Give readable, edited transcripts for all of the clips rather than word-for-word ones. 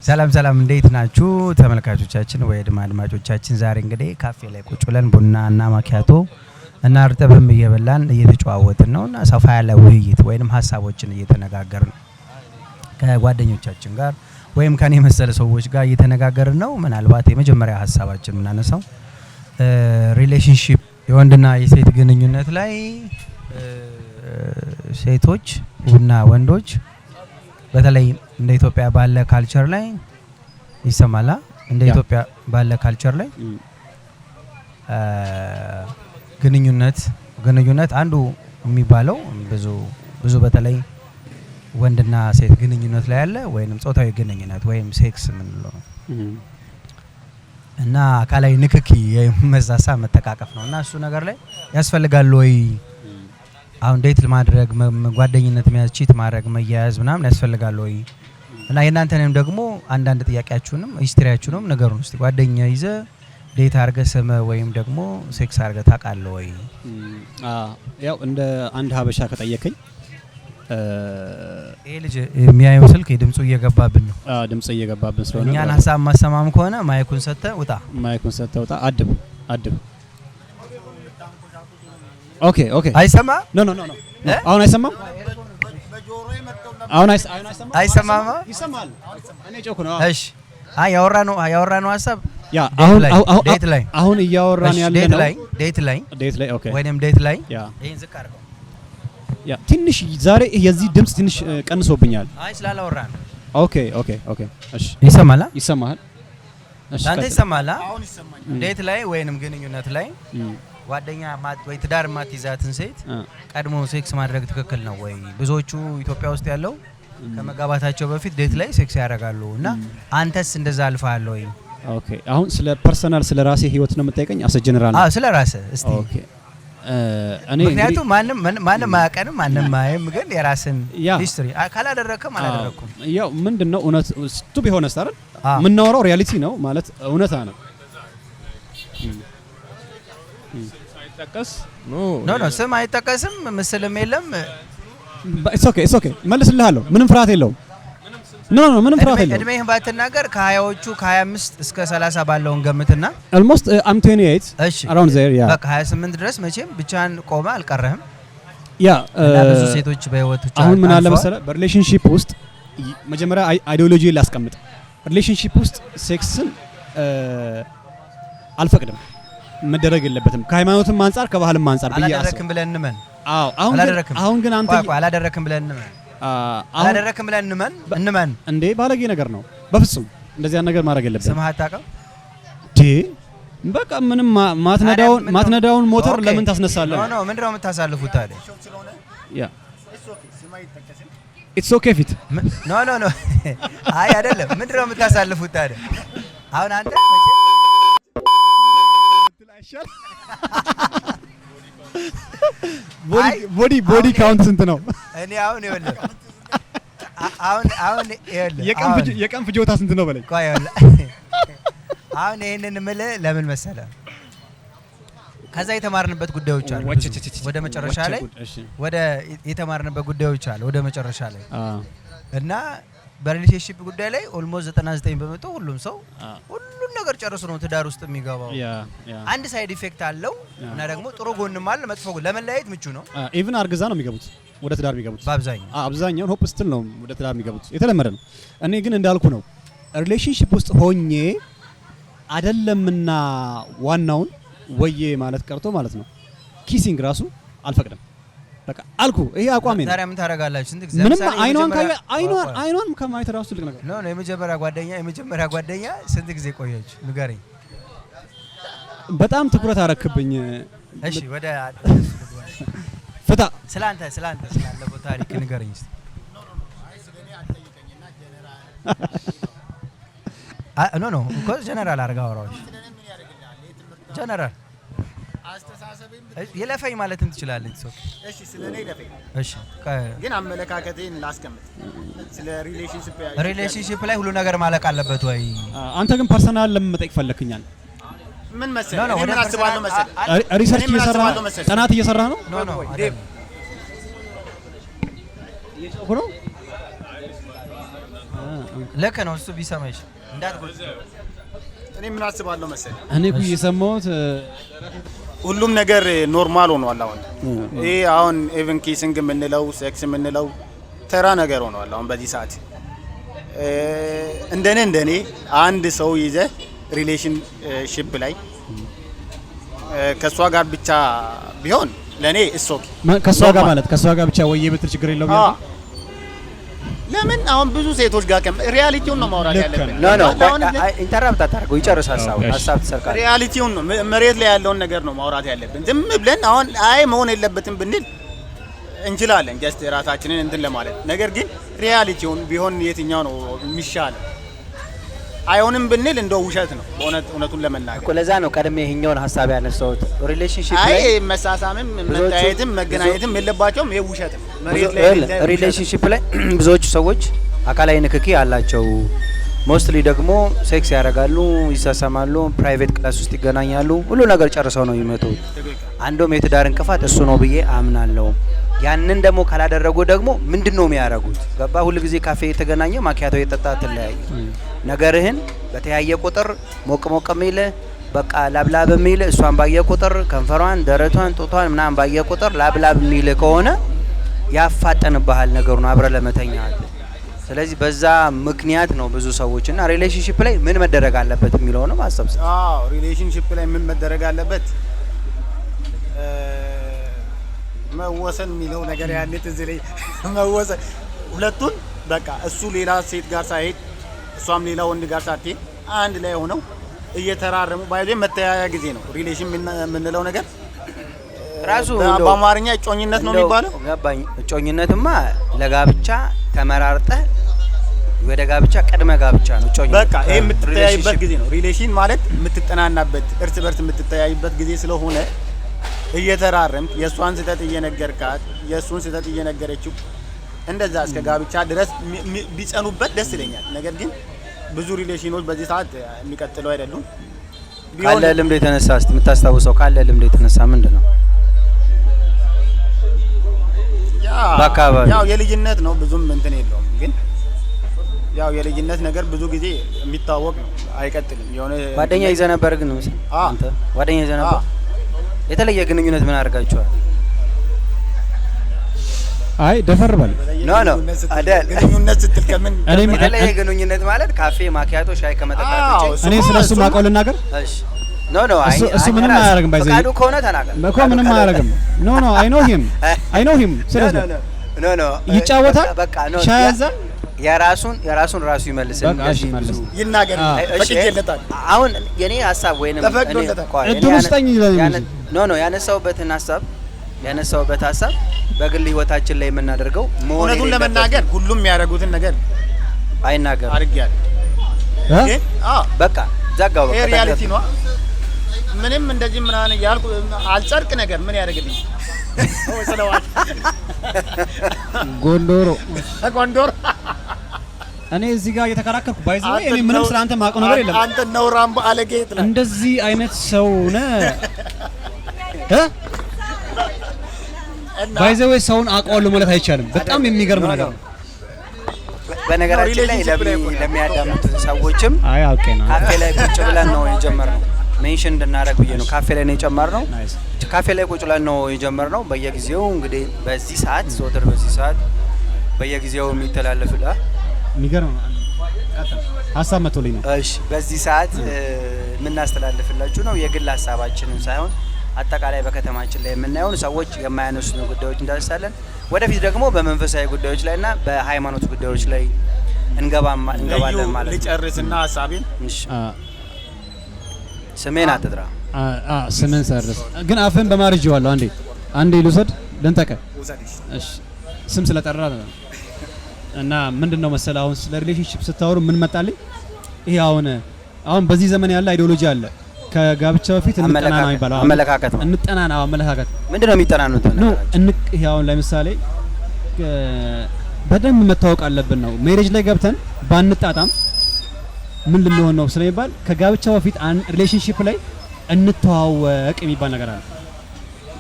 ሰላም ሰላም፣ እንዴት ናችሁ ተመልካቾቻችን ወይ አድማጮቻችን? ዛሬ እንግዲህ ካፌ ላይ ቁጭ ብለን ቡና እና ማኪያቶ እና እርጥብም እየበላን እየተጨዋወትን ነው እና ሰፋ ያለ ውይይት ወይንም ሀሳቦችን እየተነጋገርን ከጓደኞቻችን ጋር ወይም ከኔ መሰለ ሰዎች ጋር እየተነጋገርን ነው። ምናልባት የመጀመሪያ ሀሳባችን የምናነሳው relationship፣ የወንድና የሴት ግንኙነት ላይ ሴቶች እና ወንዶች በተለይ እንደ ኢትዮጵያ ባለ culture ላይ፣ ይሰማላ? እንደ ኢትዮጵያ ባለ culture ላይ ግንኙነት አንዱ የሚባለው ብዙ ብዙ በተለይ ወንድና ሴት ግንኙነት ላይ ያለ ወይንም ጾታዊ ግንኙነት ወይም ሴክስ የምንለው ነው እና አካላዊ ንክኪ፣ የመሳሳም፣ መተቃቀፍ ነው። እና እሱ ነገር ላይ ያስፈልጋል ወይ? አሁን date ማድረግ፣ ጓደኝነት መያዝ፣ cheat ማድረግ፣ መያያዝ ምናምን ያስፈልጋል ወይ? እና የእናንተንም ደግሞ አንዳንድ ጥያቄያችሁንም history ያችሁንም ንገሩን እስቲ። ጓደኛ ይዘህ date አድርገህ ስመህ ወይም ደግሞ ሴክስ አድርገህ ታውቃለህ ወይ? ያው እንደ አንድ ሀበሻ ከጠየከኝ ይሄ ልጅ የሚያየው ስልክ ድምፁ እየገባብን ነው። ድምጽ እየገባብን ስለሆነ እኛን ሀሳብ ማሰማም ከሆነ mic ኡን ሰጥተህ ውጣ። Mic ኡን ሰጥተህ ውጣ። አድብ አድብ። Okay. አይሰማ? No. አሁን አይሰማም። አሁን አይሰማም። አይሰማም? ይሰማል። እኔ ጮኩ ነው። እሺ፣ አይ ያወራነው ሀሳብ ያ date አሁን ላይ አሁን date ላይ አሁን እያወራን እሺ፣ ያለ date ነው ላይ date ላይ date ላይ፣ okay. ወይንም date ላይ ይሄን ዝቅ አድርገው። Yeah፣ ትንሽ ዛሬ የዚህ ድምጽ ትንሽ ቀንሶብኛል። አይ፣ ስላላወራ ነው። Okay፣ እሺ። ይሰማል? ይሰማሃል? እሺ። አንተ ቀጥል። ይሰማል? Date ላይ ወይንም ግንኙነት ላይ ጓደኛ ወይ ትዳር ማትይዛትን ሴት ቀድሞ ሴክስ ማድረግ ትክክል ነው ወይ? ብዙዎቹ ኢትዮጵያ ውስጥ ያለው ከመጋባታቸው በፊት date ላይ ሴክስ ያደርጋሉ እና አንተስ እንደዛ አልፈሃል ወይ? Okay፣ አሁን ስለ personal ስለ ራሴ ህይወት ነው የምጠይቀኝ? As a general ነው? አዎ፣ ስለ ራስህ እስቲ። Okay፣ እኔ ምክንያቱም ማንም አያውቀንም፣ ማንም አያይም፣ ግን የራስን history ካላደረግክም አላደረግኩም። ያው ምንድን ነው፣ እውነት to be honest አይደል የምናወራው፣ reality ነው ማለት እውነታ ነው። ሳይጠቀስ no። No, ስም አይጠቀስም፣ ምስልም የለም። It's okay, it's okay፣ መልስልሃለሁ። ምንም ፍርሃት የለውም። No, ምንም ፍርሃት የለውም። እድሜህን ባትናገር ከ20ዎቹ ከ25 እስከ 30 ባለውን ገምትና። Almost I'm 28 around there, yeah. በቃ 28 ድረስ መቼም ብቻህን ቆመ አልቀረህም እና ብዙ ሴቶች በህይወት አሁን ምን አለ መሰለህ፣ በ relationship ውስጥ መጀመሪያ ideology ላስቀምጥ። Relationship ውስጥ ሴክስን አልፈቅድም፣ መደረግ የለበትም ከሃይማኖትም አንጻር ከባህልም አንጻር ብዬ አስብ። አላደረክም ብለን እንመን። አዎ፣ አሁን ግን አላደረክም። አሁን ግን አንተ ቆይ ቆይ፣ አላደረክም ብለን እንመን። አሁን አላደረክም ብለን እንመን እንመን። እንዴ፣ ባለጌ ነገር ነው። በፍጹም እንደዚህ ነገር ማድረግ የለብህም። ስምህ አታውቅም? ዴ በቃ ምንም ማትነዳውን ታዲያ ምንድነው? ማትነዳውን ሞተር ለምን ታስነሳለህ? No, ምንድነው የምታሳልፉት ታዲያ? Yeah, it's okay ፊት No, አይ አይደለም። ምንድነው የምታሳልፉት ታዲያ? አሁን አንተ መቼም አይ፣ body አሁን count ስንት ነው? እኔ አሁን ይኸውልህ አሁን ይኸውልህ የቀን የቀን ፍጆታ ስንት ነው በለኝ። ቆይ፣ ይኸውልህ አሁን ይሄንን የምልህ ለምን መሰለህ? ከዛ የተማርንበት ጉዳዮች አሉ ብዙ። ወደ መጨረሻ ላይ ወደ የተማርንበት ጉዳዮች አሉ ወደ መጨረሻ ላይ እና በ relationship ጉዳይ ላይ almost 99% ሁሉም ሰው ሁሉን ነገር ጨርሶ ነው ትዳር ውስጥ የሚገባው። Yeah አንድ side effect አለው እና ደግሞ ጥሩ ጎንም አለ፣ መጥፎ ጎን፣ ለመለያየት ምቹ ነው። Even አርግዛ ነው የሚገቡት ወደ ትዳር የሚገቡት። በአብዛኛው። አብዛኛውን hope ስትል ነው ወደ ትዳር የሚገቡት፣ የተለመደ ነው። እኔ ግን እንዳልኩ ነው፣ relationship ውስጥ ሆኜ አደለምና ዋናውን ወዬ ማለት ቀርቶ ማለት ነው kissing ራሱ አልፈቅድም። በቃ አልኩ፣ ይሄ አቋሜ ነው። ታዲያ ምን ታደርጋላችሁ? ስንት ጊዜ ምንም ለምሳሌ አይኗን ካየ አይኗን ቆይ፣ ቆይ። አይኗን ከማየት ራሱ ትልቅ ነገር። No, የመጀመሪያ ጓደኛ ስንት ጊዜ ቆየች? ንገረኝ። በጣም ትኩረት አረክብኝ። እሺ፣ ወደ ፍታ። ስላንተ ስላለፈው ታሪክ ንገረኝ እስቲ። No, እኮ ጀነራል አድርገህ አውራዎች፣ ጀነራል ይለፈኝ ማለትም ትችላለህ። It's okay. እሺ፣ ስለ እኔ ይለፈኝ፣ እሺ ግን አመለካከቴን ላስቀምጥ። ስለ relationship Relationship ላይ ሁሉ ነገር ማለቅ አለበት ወይ? አንተ ግን personal ለምን መጠየቅ ፈለክኛል? ምን No መሰለህ፣ No እኔ ወደ ምን አስባለሁ መሰለህ፣ Research እኔ ምን እየሰራ አስባለሁ መሰለህ? ጥናት እየሰራ ነው? No, ቆይ፣ አይደለም። እየጮኩ ነው። ልክ ነው። እሱ ቢሰማ ይሻላል። እንዳትጎድ። እኔ ምን አስባለሁ መሰለህ፣ እኔ እኮ እየሰማሁት ሁሉም ነገር normal ሆኗል። አሁን ይሄ አሁን even kissing የምንለው sex የምንለው ተራ ነገር ሆኗል። አሁን በዚህ ሰዓት እንደኔ አንድ ሰው ይዘህ relationship ላይ ከእሷ ጋር ብቻ ቢሆን ለእኔ it's okay። ከእሷ ጋር ማለት ከእሷ ጋር ብቻ ወዬ ብትል ችግር የለውም ያልኩህ? ለምን አሁን ብዙ ሴቶች ጋር reality ውን ነው ማውራት ልክ ያለብን። No, no. አሁን Interrupt አታድርገው፣ ይጨርስ ሀሳቡን። እሺ። ሀሳብ ትሰርቃለህ። Reality ውን ነው መሬት ላይ ያለውን ነገር ነው ማውራት ያለብን። ዝም ብለን አሁን አይ መሆን የለበትም ብንል እንችላለን፣ just ራሳችንን እንትን ለማለት። ነገር ግን reality ውን ቢሆን የትኛው ነው የሚሻለው? አይሆንም ብንል እንደው ውሸት ነው በእውነት እውነቱን ለመናገር። እኮ ለዛ ነው ቀድሜ ይሄኛውን ሀሳብ ያነሳሁት። Relationship አይ ላይ መሳሳምም ብዙዎቹ- መታየትም መገናኘትም የለባቸውም። ይሄ ውሸት ነው። መሬት ላይ የሌለ ውሸት ነው። Relationship ላይ ብዙዎቹ ሰዎች አካላዊ ንክኪ አላቸው። Mostly ደግሞ sex ያደርጋሉ፣ ይሳሰማሉ፣ private class ውስጥ ይገናኛሉ። ሁሉ ነገር ጨርሰው ነው የሚመጡት። አንዱም የትዳር እንቅፋት እሱ ነው ብዬ አምናለሁ። ያንን ደግሞ ካላደረጉ ደግሞ ምንድን ነው የሚያደርጉት? ገባ? ሁል ጊዜ ካፌ የተገናኘ ማኪያቶ የጠጣ ትለያየ። ነገርህን በተያየ ቁጥር ሞቅ ሞቅ የሚል፣ በቃ ላብላብ የሚል፣ እሷን ባየ ቁጥር ከንፈሯን፣ ደረቷን፣ ጡቷን ምናምን ባየ ቁጥር ላብላብ የሚል ከሆነ ያፋጠንብሃል ነገሩን አብረ ለመተኛት። ስለዚህ በዛ ምክንያት ነው ብዙ ሰዎች እና relationship ላይ ምን መደረግ አለበት የሚለውንም ማሰብ አዎ፣ relationship ላይ ምን መደረግ አለበት? መወሰን የሚለው ነገር ያኔ ትዝ ይለኝ። መወሰን ሁለቱን በቃ እሱ ሌላ ሴት ጋር ሳይሄድ እሷም ሌላ ወንድ ጋር ሳትሄድ አንድ ላይ ሆነው እየተራረሙ ባይዘ መተያያ ጊዜ ነው relation የምንለው ነገር። ራሱ እንደው በአማርኛ እጮኝነት ነው እንደው የሚባለው። ገባኝ። እጮኝነትማ ለጋብቻ ተመራርጠህ ወደ ጋብቻ ቅድመ ጋብቻ ነው እጮኝነት። በቃ ይሄ የምትተያይበት Relationship ጊዜ ነው። Relation ማለት የምትጠናናበት፣ እርስ በርስ የምትተያይበት ጊዜ ስለሆነ እየተራረምክ የእሷን ስህተት እየነገርካት የእሱን ስህተት እየነገረችው እንደዛ እስከ ጋብቻ ድረስ ቢጸኑበት ደስ ይለኛል። ነገር ግን ብዙ ሪሌሽኖች በዚህ ሰዓት የሚቀጥሉ አይደሉም። ካለ ቢሆንም ልምድ የተነሳ እስቲ የምታስታውሰው ካለ ልምድ የተነሳ ምንድን ነው? በአካባቢ ያው የልጅነት ነው፣ ብዙም እንትን የለውም። ግን ያው የልጅነት ነገር ብዙ ጊዜ የሚታወቅ ነው፣ አይቀጥልም። የሆነ ጓደኛ ይዘህ ነበር ግን መሰለኝ? አዎ። አንተ ጓደኛ ይዘህ ነበር? አዎ። የተለየ ግንኙነት ምን አድርጋችኋል? አይ ደፈር በል። No, አይደል። ግንኙነት ስትል ከምን እኔም የተለየ ግንኙነት ማለት ካፌ ማኪያቶ ሻይ ከመጠጣት አዎ፣ ውጪ። እኔ ስለ እሱ ማውቀው ልናገር። እሺ፣ no, አይ እሱ አይ ምንም ራስ አያደርግም። By the way ፈቃዱ ከሆነ ተናገር። እኮ ምንም አያደርግም። No, I know him, I know him. Serious ነው። No, ይጫወታል፣ በቃ no ሻይ ያዛል። የራሱን ራሱ ይመልስ። በቃ እሺ እንደዚህ መልስ። ብዙ ይናገር። አዎ። እሺ፣ ፈቅጄለታል። አሁን የኔ ሀሳብ ወይንም ተፈቅዶለታል። እኔ ቆይ፣ እኔ እድሉ ስጠኝ ይላል እንጂ። No, ያነሳውበት ሀሳብ በግል ህይወታችን ላይ የምናደርገው መሆን እውነቱን የሌለበት ለመናገር ሁሉም የሚያደርጉትን ነገር አይናገርም። አድርጌያለሁ። እ? ግን አዎ በቃ ዘጋው። ይሄ በቃ reality ነው። ምንም እንደዚህ ምናምን እያልኩ አልጸድቅ ነገር ምን ያደርግልኝ? ስለዋል ጎንዶሮ ጎንዶር እኔ እዚህ ጋር እየተከራከርኩ by the way እኔ ምንም ስለ አንተ ማውቀው ነገር የለም። አንተ ነውራም ባለጌ ትላለህ። እንደዚህ አይነት ሰው ነህ እ? እና By the way ሰውን አውቀዋለሁ ማለት አይቻልም። በጣም የሚገርም ነገር ነው። በነገራችን ላይ Relationship ላይ እኮ ነው። ለሚያዳምጡን ሰዎችም አይ አውቄ ነው። ካፌ ላይ ቁጭ ብለን ነው የጀመርነው። Mention እንድናደርግ ብዬ ነው። ካፌ ላይ ነው የጨመርነው። Nice. ካፌ ላይ ቁጭ ብለን ነው የጀመርነው። በየጊዜው እንግዲህ በዚህ ሰዓት ዘወትር በዚህ ሰዓት በየጊዜው የሚተላለፍ የሚገርም ነው። ሀሳብ መቶልኝ ነው። እሺ፣ በዚህ ሰዓት የምናስተላልፍላችሁ ነው የግል ሀሳባችንን ሳይሆን አጠቃላይ በከተማችን ላይ የምናየውን ሰዎች የማያነሱትን ጉዳዮች እንዳነሳለን። ወደፊት ደግሞ በመንፈሳዊ ጉዳዮች ላይ እና በሃይማኖት ጉዳዮች ላይ እንገባለን እዩ ማለት ነው። ልጨርስና ሀሳቤን እሺ፣ ስሜን አትጥራ። ስምን ሰርስ ግን አፍን በማር ይዤዋለሁ። አንዴ አንዴ ልውሰድ ልንጠቀ ውሰድሽ። እሺ ስም ስለጠራ ነው። እና ምንድን ነው መሰለህ አሁን ስለ relationship ስታወሩ ምን መጣልኝ? ይሄ አሁን በዚህ ዘመን ያለ ideology አለ። ከጋብቻ በፊት እንጠናና ይባላል። አሁን አመለካከት ነው። እንጠናና፣ አዎ፣ አመለካከት። ምንድን ነው የሚጠናኑት? No ነገራቸው? ይሄ አሁን ለምሳሌ በደንብ መታወቅ አለብን ነው። Marriage ላይ ገብተን ባንጣጣም ምን ልንሆን ነው ስለሚባል ከጋብቻ በፊት relationship ላይ እንተዋወቅ የሚባል ነገር አለ።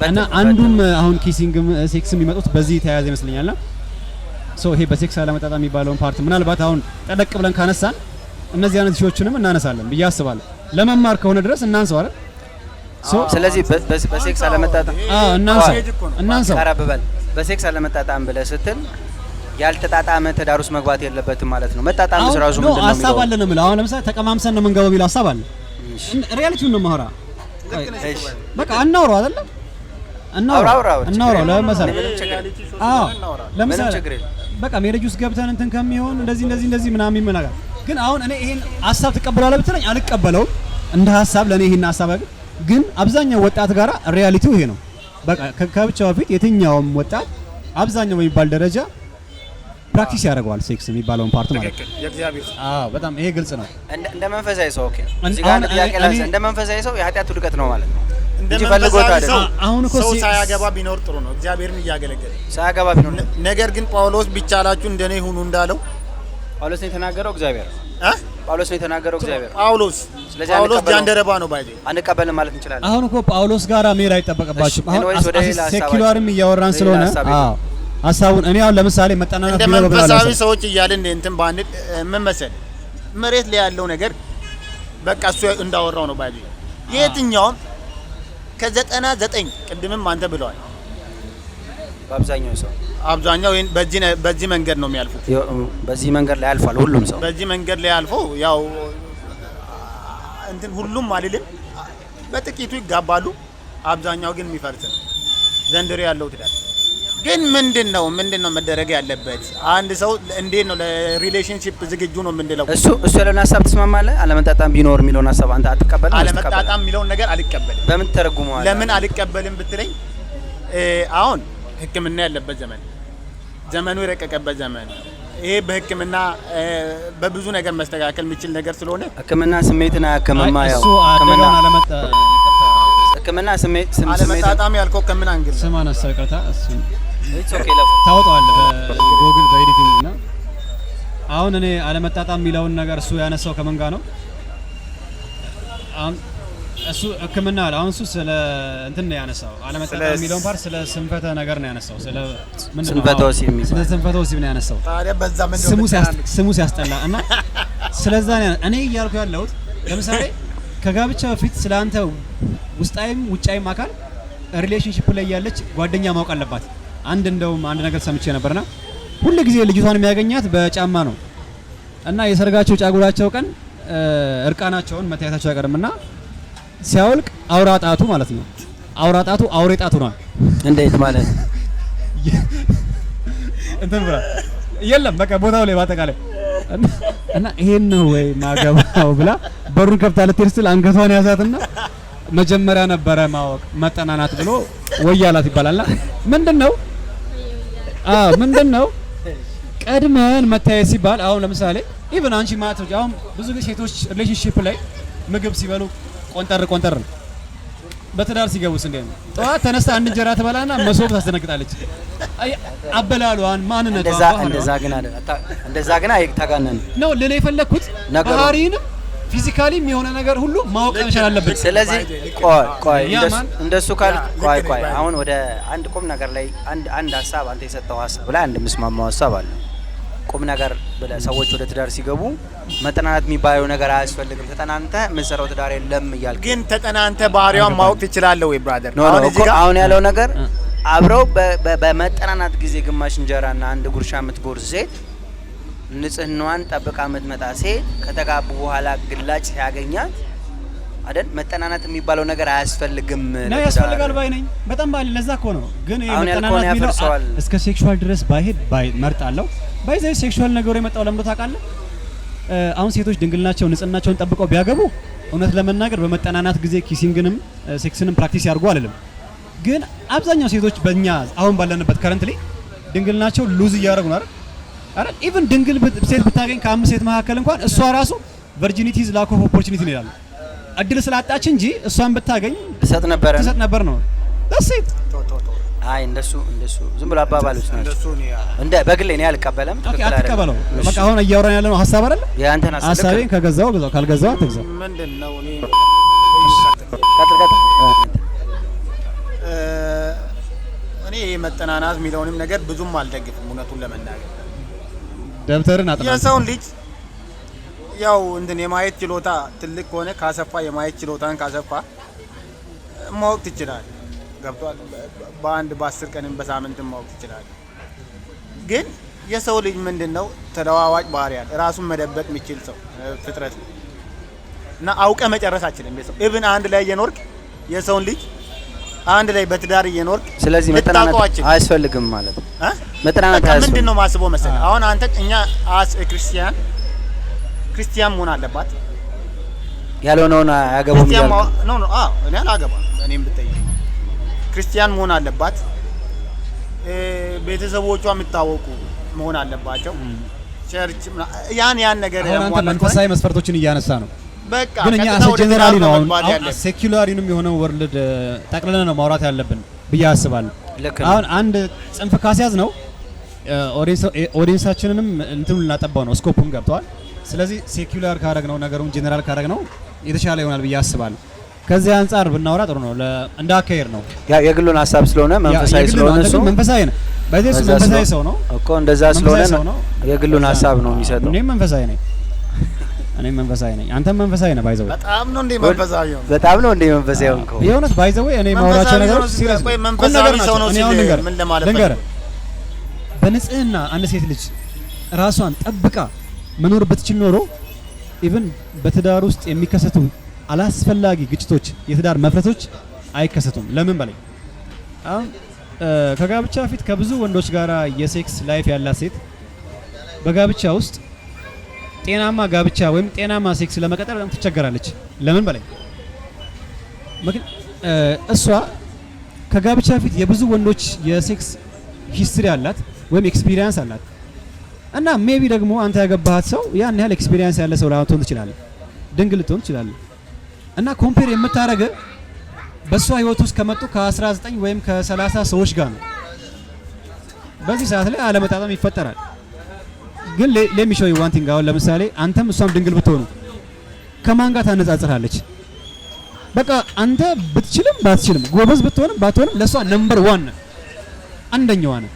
እና አንዱም አሁን kissing ም sex ም የሚመጡት በዚህ የተያያዘ ይመስለኛልና So ይሄ በ sex አለመጣጣም የሚባለውን part ምናልባት አሁን ጠለቅ ብለን ካነሳን እነዚህ አይነት issue ዎችንም እናነሳለን ብዬ አስባለሁ። ለመማር ከሆነ ድረስ እናንሰው አይደል? So ስለዚህ በሴክስ አለመጣጣም አዎ እናንሰው እናንሰው። ቀረብ በል። በሴክስ አለመጣጣም ብለህ ስትል ያልተጣጣመ ትዳር ውስጥ መግባት የለበትም ማለት ነው። መጣጣም አሁን ራሱ no ምንድን ነው ሀሳብ የሚለው? አለ ነው የምልህ። አሁን ለምሳሌ ተቀማምሰን ነው የምንገባው የሚል ሀሳብ አለ። Reality ውን ነው የማወራ። እሺ በቃ አናውራው አይደለ? እናውራው አውራ፣ አውራ፣ እናውራው። ለምሳሌ ምንም ችግር የለም። አዎ ለምሳሌ ምንም ችግር የለም። በቃ marriage ውስጥ ገብተን እንትን ከሚሆን እንደዚህ እንደዚህ እንደዚህ ምናምን የሚል ነገር ግን አሁን እኔ ይሄን ሀሳብ ትቀበላለህ ብትለኝ አልቀበለውም። እንደ ሀሳብ ለእኔ ይሄን ሀሳብ ግን አብዛኛው ወጣት ጋራ reality ው ይሄ ነው። በቃ ከጋብቻ በፊት የትኛውም ወጣት አብዛኛው በሚባል ደረጃ practice ያደርገዋል ሴክስ የሚባለውን part ማለት ነው። ትክክል፣ የእግዚአብሔር ሰው። አዎ በጣም ይሄ ግልጽ ነው። እንደ መንፈሳዊ ሰው okay፣ እዚህ ጋር አሁን አንድ ጥያቄ ላንሳ። እንደ መንፈሳዊ ሰው የኃጢአት ውድቀት ነው ማለት ነው እንደ እንጂ ፈልጎት መንፈሳዊ አይደለም። ሰው አሁን እኮ ሰው ሳያገባ ቢኖር ጥሩ ነው፣ እግዚአብሔርን እያገለገለ። ሳያገባ ቢኖር ነገር ግን ጳውሎስ ቢቻላችሁ እንደኔ ሁኑ እንዳለው ጳውሎስ ነው የተናገረው እግዚአብሔር ነው። እ? ጳውሎስ ነው የተናገረው እግዚአብሔር። ጳውሎስ ስለዚህ ጳውሎስ አንቀበለውም። ጃንደረባ ነው ባይዘ አንቀበልም ማለት እንችላለን። አሁን እኮ ጳውሎስ ጋር መሄድ አይጠበቅባችሁም። እሺ፣ አሁን anyways ወደ ሌላ ሀሳባችን- secular ም እያወራን ሌላ ስለሆነ ሀሳብ አዎ ሀሳቡን እኔ አሁን ለምሳሌ መጠናናት እንደ ቢኖር ብላለሁ። መንፈሳዊ ሰዎች እያልን እንትን ባንል ምን መሰለህ መሬት ላይ ያለው ነገር በቃ እሱ እንዳወራው ነው ባይዘ የትኛውም ከ99 ቅድምም አንተ ብለዋል። በአብዛኛው ሰው አብዛኛው ይሄን በዚህ መንገድ ነው የሚያልፉት። በዚህ መንገድ ላይ ያልፋል ሁሉም ሰው። በዚህ መንገድ ላይ አልፎ ያው እንትን ሁሉም አልልም፣ በጥቂቱ ይጋባሉ። አብዛኛው ግን የሚፈርስ ነው ዘንድሮ ያለው ትዳር። ግን ምንድን ነው መደረግ ያለበት? አንድ ሰው እንዴት ነው ለ relationship ዝግጁ ነው የምንለው? እሱ ያለውን ሀሳብ ትስማማለህ? አለመጣጣም ቢኖር የሚለውን ሀሳብ አንተ አትቀበልም? ወይስ ትቀበላለህ? አለመጣጣም የሚለውን ነገር አልቀበልም። በምን ተረጉመዋለህ? ለምን አልቀበልም ብትለኝ አሁን ሕክምና ያለበት ዘመን፣ ዘመኑ የረቀቀበት ዘመን፣ ይሄ በሕክምና በብዙ ነገር መስተካከል የሚችል ነገር ስለሆነ ሕክምና ስሜትን አያክምማ። ያው እሱ ሕክምና አደጋውን አለመጣ ይቅርታ ሕክምና ስሜት ስሜትን አለመጣጣም ያልከው ከምን angle ነው? ስም አነሳው ይቅርታ። እሱን It's okay ለፉ። ታወጣዋለህ በጎግል በ editing እና አሁን እኔ አለመጣጣም የሚለውን ነገር እሱ ያነሳው ከምን ጋር ነው? አሁን እሱ ሕክምና አለ። አሁን እሱ ስለ እንትን ነው ያነሳው። አለመጣጣም የሚለውን part ስለ ስንፈተ ነገር ነው ያነሳው። ስለ ምንድን ነው? ስንፈተ ወሲብ የሚባል። ስለ ስንፈተ ወሲብ ነው ያነሳው። ታዲያ በዛ ምንድን ነው ስሙ የምትጨናነቅ? ስሙ ሲያስጠላ እና ስለዛ ነው እኔ እያልኩ ያለሁት ለምሳሌ ከጋብቻ በፊት ስለ አንተ ውስጣዊም ውጫዊም አካል relationship ላይ ያለች ጓደኛ ማወቅ አለባት። አንድ እንደውም አንድ ነገር ሰምቼ ነበርና ሁል ጊዜ ልጅቷን የሚያገኛት በጫማ ነው እና የሰርጋቸው ጫጉላቸው ቀን እርቃናቸውን መታየታቸው አይቀርምና ሲያወልቅ አውራ ጣቱ ማለት ነው አውራ ጣቱ አውሬ ጣቱ ነው። እንዴት ማለት? እንትን ብላ የለም በቃ ቦታው ላይ በአጠቃላይ እና ይሄን ነው ወይ ማገባው ብላ በሩን ከፍታ ልትሄድ ስትል አንገቷን ያዛትና መጀመሪያ ነበረ ማወቅ መጠናናት ብሎ ወይ አላት ይባላልና ምንድነው? አዎ ምንድነው ቀድመን መታየት ሲባል አሁን ለምሳሌ even አንቺ ማለት አሁን ብዙ ጊዜ ሴቶች relationship ላይ ምግብ ሲበሉ ቆንጠር ቆንጠር ነው። በትዳር ሲገቡስ እንዴት ነው? ጠዋት ተነስታ አንድ እንጀራ ትበላና መሶብ ታስደነግጣለች። አይ አበላሏን፣ ማንነቷን፣ እንደዛ ባህሪዋን እንደዛ ግን አይደል። እንደዛ ግን አይተጋነንም። ነው ልል የፈለግኩት ነገሩ። ባህሪንም physically ም የሆነ ነገር ሁሉ ማወቅ መቻል አለብን። ስለዚህ ቆይ ቆይ ያ እንደሱ ካልክ ያ፣ ቆይ ልክ ነህ ቆይ ባይ። አሁን ወደ አንድ ቁም ነገር ላይ አንድ አንድ ሀሳብ አንተ የሰጠው ሀሳብ ላይ አንድ የምስማማው ሀሳብ አለ። ቁም ነገር ብለህ ሰዎች ወደ ትዳር ሲገቡ መጠናናት የሚባለው ነገር አያስፈልግም። ተጠናንተህ የምንሰራው ትዳር የለም እያልክ ግን ተጠናንተ ባህሪዋን ማወቅ ትችላለህ ወይ brother? No no አሁን እኮ እዚህ ጋር አሁን ያለው ነገር አብረው በመጠናናት ጊዜ ግማሽ እንጀራና አንድ ጉርሻ የምትጎርስ ሴት፣ ንጽህናዋን ጠብቃ የምትመጣ ሴት ከተጋቡ በኋላ ግላጭ ሲያገኛት አይደል መጠናናት የሚባለው ነገር አያስፈልግም ነው ለትዳር። ያስፈልጋል ባይ ነኝ። በጣም ባይ ለዛ እኮ ነው። ግን ይሄ አሁን ያልከውን መጠናናት የሚለው ያፈርሰዋል። እስከ sexual ድረስ ባይሄድ ባይ መርጣለሁ። By the way sexual ነገሩ የመጣው ለምዶ ታውቃለህ? አሁን ሴቶች ድንግልናቸውን ንጽህናቸውን ጠብቀው ቢያገቡ እውነት ለመናገር በመጠናናት ጊዜ kissing ንም sex ንም practice ያድርጉ አልልም። ግን አብዛኛው ሴቶች በእኛ አሁን ባለንበት currently ድንግልናቸው lose እያደረጉ ነው አይደል? አይደል? Even ድንግል ሴት ብታገኝ ከአምስት ሴት መካከል እንኳን እሷ ራሱ virginity is lack of opportunity ነው ይላሉ። እድል ስላጣች እንጂ እሷን ብታገኝ ትሰጥ ነበረ። ትሰጥ ነበር ነው። That's it. አይ እንደሱ ዝም ብሎ አባባሎች ናቸው። እንደሱ እኔ እንደ በግሌ እኔ አልቀበለም። Okay ትክክል አይደለም። አትቀበለው። እሺ። በቃ አሁን እያወራን ያለነው ሀሳብ አይደለ? የአንተን ሀሳብ ልክ ሀሳቤን ነው። ከገዛው ገዛው፣ ካልገዛው አትግዛው። ምንድን ነው እኔ ቀጥል ቀጥል። እኔ መጠናናት የሚለውንም ነገር ብዙም አልደግፍም እውነቱን ለመናገር። ደብተርን አጥና። የሰውን ልጅ ያው እንትን የማየት ችሎታ ትልቅ ከሆነ፣ ካሰፋ፣ የማየት ችሎታን ካሰፋ ማወቅ ትችላለህ። ገብቷል። በአንድ በ10 ቀንም በሳምንትም ማወቅ ትችላለህ። ግን የሰው ልጅ ምንድን ነው፣ ተለዋዋጭ ባህሪ ያለ፣ ራሱን መደበቅ የሚችል ሰው ፍጥረት ነው እና አውቀ መጨረስ አችልም። የሰው even አንድ ላይ እየኖርክ፣ የሰውን ልጅ አንድ ላይ በትዳር እየኖርክ ስለዚህ መጠናናት ልታውቀው አትችልም። አያስፈልግም ማለት ነው። እ? መጠናናት በቃ አያስፈልግም። ምንድን ነው ማስበው መሰለህ? አሁን አንተ እኛ as ክርስቲያን፣ ክርስቲያን መሆን አለባት። ያልሆነውን አያገቡም ክርስቲያን እያልክ No, አዎ፣ እኔ አላገባም። እኔም ብጠይቅ ክርስቲያን መሆን አለባት። ቤተሰቦቿ የሚታወቁ መሆን አለባቸው። Church ያን ነገር አሁን አንተ ያሟላ ከሆነ መንፈሳዊ መስፈርቶችን እያነሳ ነው። በቃ ግን እኛ ቀጥታ ወደ generally ትዳር ነው አሁን መግባት አሁን ያለብን። Secular ኡንም የሆነ world ጠቅልለን ነው ማውራት ያለብን ብዬ አስባለሁ። ልክ ነው። አሁን አንድ ጽንፍ ካስያዝ ነው audience ኣችንንም እንትኑ ልናጠባው ነው፣ scope ኡን ገብተዋል። ስለዚህ secular ካረግ ነው፣ ነገሩን ጀነራል ካረግ ነው የተሻለ ይሆናል ብዬ አስባለሁ። ከዚህ አንጻር ብናወራ ጥሩ ነው። እንደ አካሄድ ነው። ያው የግሉን ሀሳብ ስለሆነ፣ መንፈሳዊ የግል ነው። ስለሆነ አንተ እሱ ግን መንፈሳዊ ነህ። በዚህ እሱ በዛ መንፈሳዊ ስለሆነ ሰው ነው። እኮ እንደዛ ስለሆነ መንፈሳዊ ሰው ነው። የግሉን በዛ ሀሳብ ነው የሚሰጠው። እኔም መንፈሳዊ ነኝ። እኔም መንፈሳዊ ነኝ። አንተም መንፈሳዊ ነህ። By the way በጣም ነው እንዴ መንፈሳዊ ነው? በጣም ነው እንደ መንፈሳዊ ሆንከው። የእውነት by the way እኔ ማውራቸው መንፈሳዊ ነገሮች ነው ሲል serious ቆይ ቁም መንፈሳዊ ነገር ሰው ናቸው። ነው እኔ ሲል አሁን ልንገርህ ምን ለማለት ልንገርህ ፈልጎ? በንጽህና አንድ ሴት ልጅ ራሷን ጠብቃ መኖር ብትችል ኖሮ even በትዳር ውስጥ የሚከሰቱ አላስፈላጊ ግጭቶች፣ የትዳር መፍረሶች አይከሰቱም። ለምን በላይ አሁን ከጋብቻ ፊት ከብዙ ወንዶች ጋር የ sex life ያላት ሴት በጋብቻ ውስጥ ጤናማ ጋብቻ ወይም ጤናማ ሴክስ ለመቀጠል በጣም ትቸገራለች። ለምን በላይ እሷ ከጋብቻ ፊት የብዙ ወንዶች የ sex history አላት ወይም experience አላት እና maybe ደግሞ አንተ ያገባሃት ሰው ያን ያህል experience ያለ ሰው ላትሆን ትችላለህ፣ ድንግል ልትሆን ትችላለህ። እና compare የምታረገ በእሷ ህይወት ውስጥ ከመጡ ከ19 ወይም ከ30 ሰዎች ጋር ነው። በዚህ ሰዓት ላይ አለመጣጣም ይፈጠራል። ግን let me show you one thing። አሁን ለምሳሌ አንተም እሷም ድንግል ብትሆኑ ከማን ጋር ታነጻጽራለች? በቃ አንተ ብትችልም ባትችልም፣ ጎበዝ ብትሆንም ባትሆንም ለእሷ number one ነህ፣ አንደኛዋ ነህ።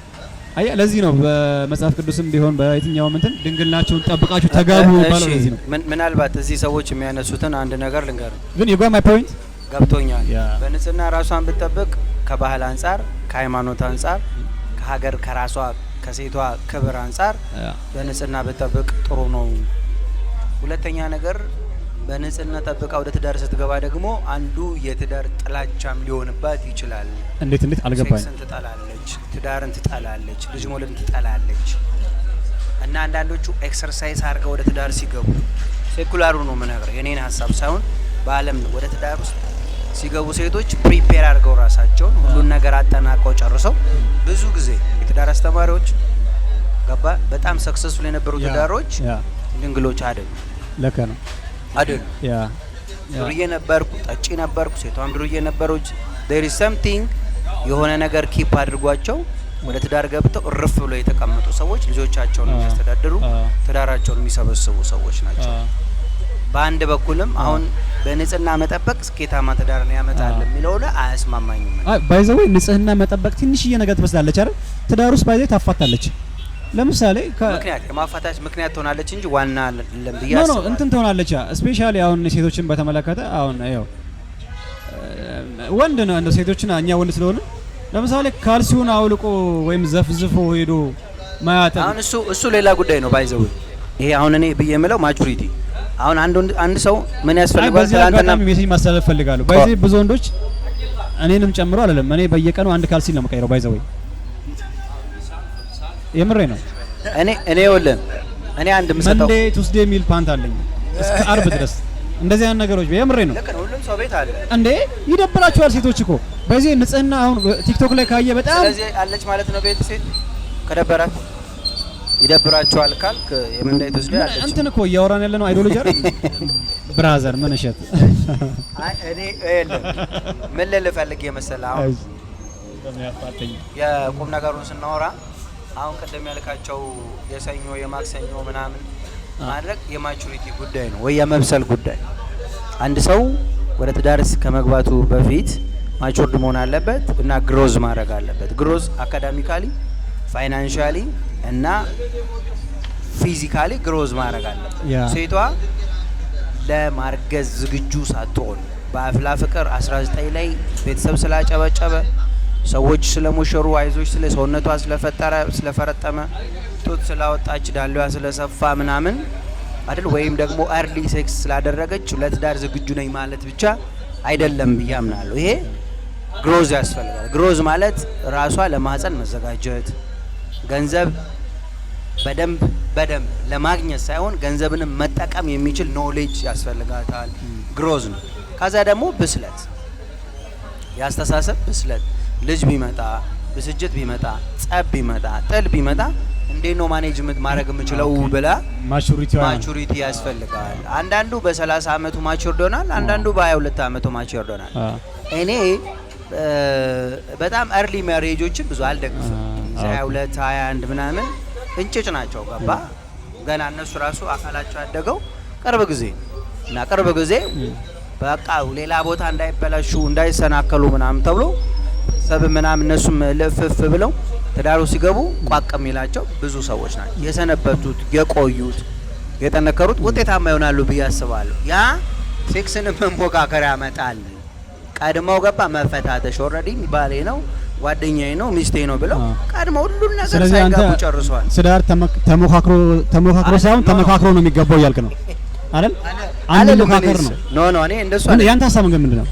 አየህ፣ ለዚህ ነው በመጽሐፍ ቅዱስም ቢሆን በየትኛውም እንትን ድንግልናችሁን ጠብቃችሁ ተጋቡ የሚባለው እሺ፣ ለዚህ ነው። ምናልባት እዚህ ሰዎች የሚያነሱትን አንድ ነገር ልንገር። ግን you got my point? ገብቶኛል። Yeah. በንጽህና ራሷን ብትጠብቅ ከባህል አንጻር፣ ከሃይማኖት አንጻር፣ ከሀገር፣ ከራሷ ከሴቷ ክብር አንጻር በንጽህና ብትጠብቅ ጥሩ ነው። ሁለተኛ ነገር በንጽህና ጠብቃ ወደ ትዳር ስትገባ ደግሞ አንዱ የትዳር ጥላቻም ሊሆንባት ይችላል። እንዴት እንዴት? አልገባኝ። ሴክስን ትጠላለች፣ ትዳርን ትጠላለች፣ ልጅ መውለድን ትጠላለች። እና አንዳንዶቹ exercise አድርገው ወደ ትዳር ሲገቡ፣ secular ኡ ነው የምነግርህ፣ የኔን ሀሳብ ሳይሆን በዓለም ነው። ወደ ትዳር ውስጥ ሲገቡ ሴቶች prepare አድርገው ራሳቸውን ሁሉን ነገር አጠናቀው ጨርሰው፣ ብዙ ጊዜ የትዳር አስተማሪዎች ገባ፣ በጣም successful የነበሩ ትዳሮች ድንግሎች አይደሉም። ለከ ነው። አይደሉም። ዱርዬ ነበርኩ፣ ጠጪ ነበርኩ፣ ሴቷም ዱርዬ ነበሮች። There is something፣ የሆነ ነገር keep አድርጓቸው ወደ ትዳር ገብተው እርፍ ብለው የተቀመጡ ሰዎች፣ ልጆቻቸውን የሚያስተዳድሩ፣ ትዳራቸውን የሚሰበስቡ ሰዎች ናቸው። በአንድ በኩልም አሁን በንጽህና መጠበቅ ስኬታማ ትዳርን ያመጣል የሚለው ላይ አያስማማኝም። By the way ንጽህና መጠበቅ ትንሽዬ ነገር ትመስላለች አይደል? ትዳር ውስጥ by the way ታፋታለች። ለምሳሌ ምክንያት የማፋታች ምክንያት ትሆናለች እንጂ ዋና አይደለም ብዬ No, no. አስባለሁ። እንትን ትሆናለች። Especially አሁን ሴቶችን በተመለከተ፣ አሁን ያው ወንድ ነው እንደ ሴቶችን እኛ ወንድ ስለሆነ ለምሳሌ ካልሲውን አውልቆ ወይም ዘፍዝፎ ሄዶ ማያጠብ። አሁን እሱ ሌላ ጉዳይ ነው። By the way ይሄ አሁን እኔ ብዬ የምለው maturity፣ አሁን አንድ ወንድ፣ አንድ ሰው ምን አይ ያስፈልገዋል? በዚህ ትላንትና አጋጣሚ message ማስተላለፍ ፈልጋለሁ። By the way ብዙ ወንዶች እኔንም ጨምሮ አይደለም፣ እኔ በየቀኑ አንድ ካልሲ ነው የምቀይረው። By the way የምሬ ነው። እኔ ይኸውልህ እኔ አንድ የምሰጠው Monday Tuesday የሚል ፓንት አለኝ እስከ አርብ ድረስ። እንደዚህ አይነት ነገሮች የምሬ ነው። ልክ ነው። ሁሉም ሰው ቤት አለ። እንዴ ይደብራችኋል ሴቶች እኮ በዚህ ንጽህና አሁን ቲክቶክ ላይ ካየ በጣም ስለዚህ አለች ማለት ነው። ቤት ሴት ከደበራት፣ ይደብራችኋል ካልክ የ Monday Tuesday አለች። እንትን እኮ እያወራን ያለ ነው ideology አይደል brother? ምን እሸት። አይ እኔ ይኸውልህ ምን ልልህ ፈልጌ መሰለህ፣ አሁን የቁም ነገሩን ስናወራ አሁን ቅድም ያልካቸው የሰኞ የማክሰኞ ምናምን ማድረግ የ maturity ጉዳይ ነው ወይ የመብሰል ጉዳይ። አንድ ሰው ወደ ትዳር ከመግባቱ በፊት matured መሆን አለበት እና growth ማድረግ አለበት። Growth academically፣ financially እና Physically growth ማድረግ አለበት። ሴቷ ለማርገዝ ዝግጁ ሳትሆን በአፍላ ፍቅር 19 ላይ ቤተሰብ ስላጨበጨበ፣ ሰዎች ስለሞሸሩ፣ አይዞች ስለ ሰውነቷ ስለፈጠረ ስለፈረጠመ፣ ጡት ስላወጣች፣ ዳሌዋ ስለሰፋ ምናምን አይደል፣ ወይም ደግሞ early sex ስላደረገች ለትዳር ዝግጁ ነኝ ማለት ብቻ አይደለም ብዬ አምናለሁ። ይሄ growth ያስፈልጋል። Growth ማለት ራሷ ለማህፀን መዘጋጀት፣ ገንዘብ በደንብ በደንብ ለማግኘት ሳይሆን ገንዘብንም መጠቀም የሚችል knowledge ያስፈልጋታል። Growth ነው። ከዛ ደግሞ ብስለት፣ የአስተሳሰብ ብስለት። ልጅ ቢመጣ፣ ብስጭት ቢመጣ፣ ጸብ ቢመጣ፣ ጥል ቢመጣ እንዴት ነው management ማድረግ የምችለው ብላ maturity Maturity ያስፈልጋል። አንዳንዱ በ30 አመቱ matured ይሆናል፣ አንዳንዱ በ22 አመቱ matured ይሆናል። እኔ በጣም early marriage ኦችን ብዙ አልደግፍም። 22፣ 21 ምናምን እንጭጭ ናቸው። ገባ ገና እነሱ ራሱ አካላቸው ያደገው ቅርብ ጊዜ እና ቅርብ ጊዜ በቃ ሌላ ቦታ እንዳይበላሹ እንዳይሰናከሉ ምናምን ተብሎ ሰብ ምናምን እነሱም ልፍፍ ብለው ትዳሩ ሲገቡ ቋቅ የሚላቸው ብዙ ሰዎች ናቸው። የሰነበቱት፣ የቆዩት፣ የጠነከሩት ውጤታማ ይሆናሉ ብዬ አስባለሁ። ያ ሴክስን መሞካከር ያመጣል። ቀድመው ገባ መፈታተሽ already ባሌ ነው፣ ጓደኛዬ ነው፣ ሚስቴ ነው ብለው ቀድመው ሁሉን ነገር ስለዚህ አንተ ሳይጋቡ ጨርሰዋል። ትዳር ተሞካክሮ ተሞካክሮ ሳይሆን ተመካክሮ ነው የሚገባው እያልክ ነው አይደል? አንሞካከር ነው። No, እኔ እንደሱ ያንተ ሀሳብ ግን ምንድን ነው?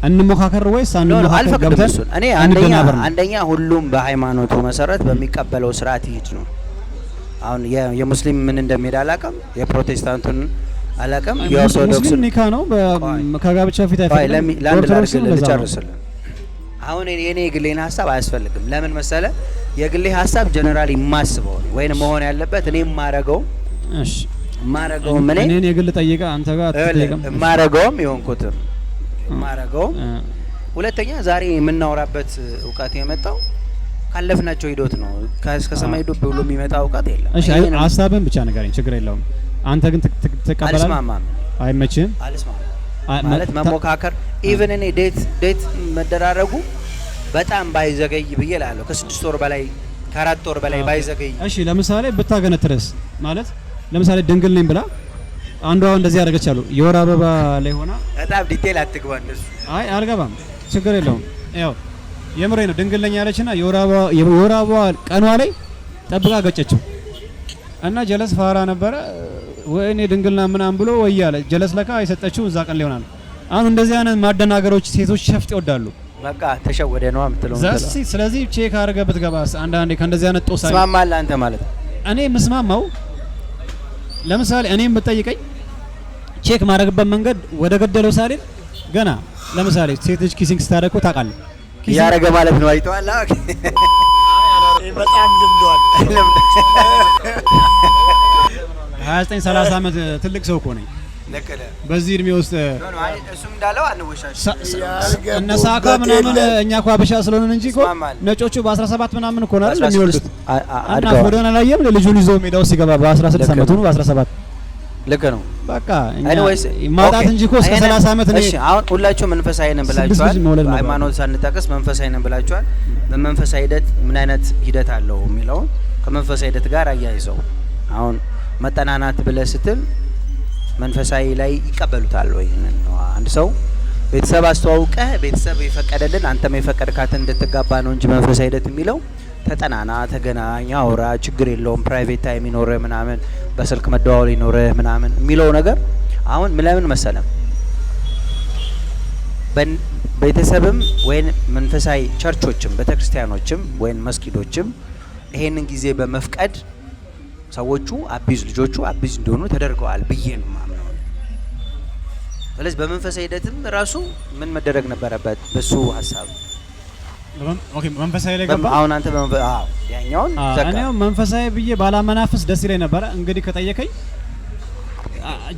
እንሞካከር ወይስ አንሞካከር? አልፈቅድም ገብተን እሱን። እኔ አንደኛ እንደናበር ነው? አንደኛ ሁሉም በሃይማኖቱ መሰረት በሚቀበለው ስርዓት ይሂድ ነው። አሁን የሙስሊም ምን እንደሚሄድ አላውቅም፣ የፕሮቴስታንቱን አላውቅም፣ የኦርቶዶክሱን ሙስሊም ኒካ ነው ከጋብቻ ፊት አይፈቅድም። ለአንድ ኦርቶዶክስም ላድርግልህ፣ እንደዛ ነው። ልጨርስልህ። አሁን የኔ የግሌን ሀሳብ አያስፈልግም። ለምን መሰለ? የግሌ ሀሳብ generally የማስበው ነው ወይንም መሆን ያለበት እኔ የማረገው የማረገውም እኔ እኔን የግል ጠይቀህ አንተ ጋር አትጠይቅም። የማረገውም የሆንኩትም የማረገውም። ሁለተኛ ዛሬ የምናወራበት እውቀት የመጣው ካለፍናቸው ሂደት ነው። እስከ ሰማይ ዱብ ብሎ የሚመጣ እውቀት የለም። እሺ፣ ሀሳብህን ብቻ ንገረኝ፣ ችግር የለውም። አንተ ግን ትቀበላለህ? አልስማማም። አይመችህም? አልስማማም ማለት መሞካከር even እኔ date መደራረጉ በጣም ባይዘገይ ብዬ እላለሁ። ከ6 ወር በላይ፣ ከ4 ወር በላይ ባይዘገይ። እሺ፣ ለምሳሌ ብታገነትረስ? ማለት ለምሳሌ ድንግል ነኝ ብላ አንዷ እንደዚህ ያደረገች አሉ፣ የወር አበባ ላይ ሆና። በጣም detail አትግባ እንደሱ። አይ አልገባም፣ ችግር የለውም። ያው የምሬ ነው። ድንግል ነኝ ያለችና የወር አበባ ቀኗ ላይ ጠብቃ ገጨችው እና ጀለስ ፋራ ነበረ። ወይኔ ድንግልና ምናምን ብሎ ወይ አለ። ጀለስ ለካ የሰጠችው እዛ ቀን ሊሆናል። አሁን እንደዚህ አይነት ማደናገሮች ሴቶች ሸፍጥ ይወዳሉ። በቃ ተሸወደ ነው የምትለው። ዛሲ ስለዚህ check አድርገህ ብትገባስ አንዳንዴ ከእንደዚህ አይነት ጦሳ ትስማማለህ አንተ ማለት ነው? እኔ ምስማማው ለምሳሌ እኔም ብጠይቀኝ check ማድረግበት መንገድ ወደ ገደለው ሳልሄድ ገና ለምሳሌ ሴት ልጅ kissing ስታደርግ እኮ ታውቃለህ። እያደረገ ማለት ነው። አይተዋል። በጣም ልምዷል። 29 30 ዓመት ትልቅ ሰው እኮ ነኝ። ልክ ነህ። በዚህ እድሜ ውስጥ No, አይ እሱም እንዳለው አንወሻሽ። እነ ሳካ ምናምን እኛ እኮ አበሻ ስለሆንን እንጂ እኮ እስማማለሁ። ነጮቹ በ17 ምናምን እኮ ነው አይደል በ16 የሚወልዱት? እና አድገዋል። ፎደን አላየም ልጁን ይዞ ሜዳው ሲገባ በ16 ልክ ዓመቱ ነው። ነው፣ በ17። ልክ ነው። በቃ እኛ Anyways, ማጣት okay። እንጂ እኮ እስከ ይሄንን 30 ዓመት እኔ እሺ፣ አሁን ሁላችሁ መንፈሳዊ ነን ስድስት ብላችኋል። ልጅ መውለድ ነበር። ሃይማኖት ሳንጠቅስ መንፈሳዊ ነን ብላችኋል። በመንፈሳዊ ሂደት ምን አይነት ሂደት አለው የሚለውን ከመንፈሳዊ ሂደት ጋር አያይዘው አሁን መጠናናት ብለህ ስትል መንፈሳዊ ላይ ይቀበሉታል ወይ? ይሄንን ነው። አንድ ሰው ቤተሰብ አስተዋውቀህ ቤተሰብ የፈቀደልን አንተም የፈቀድካትን እንድትጋባ ነው እንጂ መንፈሳዊ ሂደት የሚለው ተጠናና፣ ተገናኝ፣ አውራ፣ ችግር የለውም፣ private time ይኖርህ ምናምን፣ በስልክ መደዋወል ይኖርህ ምናምን የሚለው ነገር አሁን ለምን መሰለም ቤተሰብም ወይም መንፈሳዊ ቸርቾችም ቤተክርስቲያኖችም ወይም መስጊዶችም ይሄንን ጊዜ በመፍቀድ ሰዎቹ abuse ልጆቹ abuse እንዲሆኑ ተደርገዋል ብዬ ነው የማምነው። ስለዚህ በመንፈሳዊ ሂደትም ራሱ ምን መደረግ ነበረበት በሱ ሀሳብ? Okay፣ መንፈሳዊ ላይ ገባ። አሁን አንተ አዎ ያኛውን ዘጋ። እኔ አሁን መንፈሳዊ ብዬ ባላመናፍስ ደስ ይለኝ ነበረ። እንግዲህ ከጠየከኝ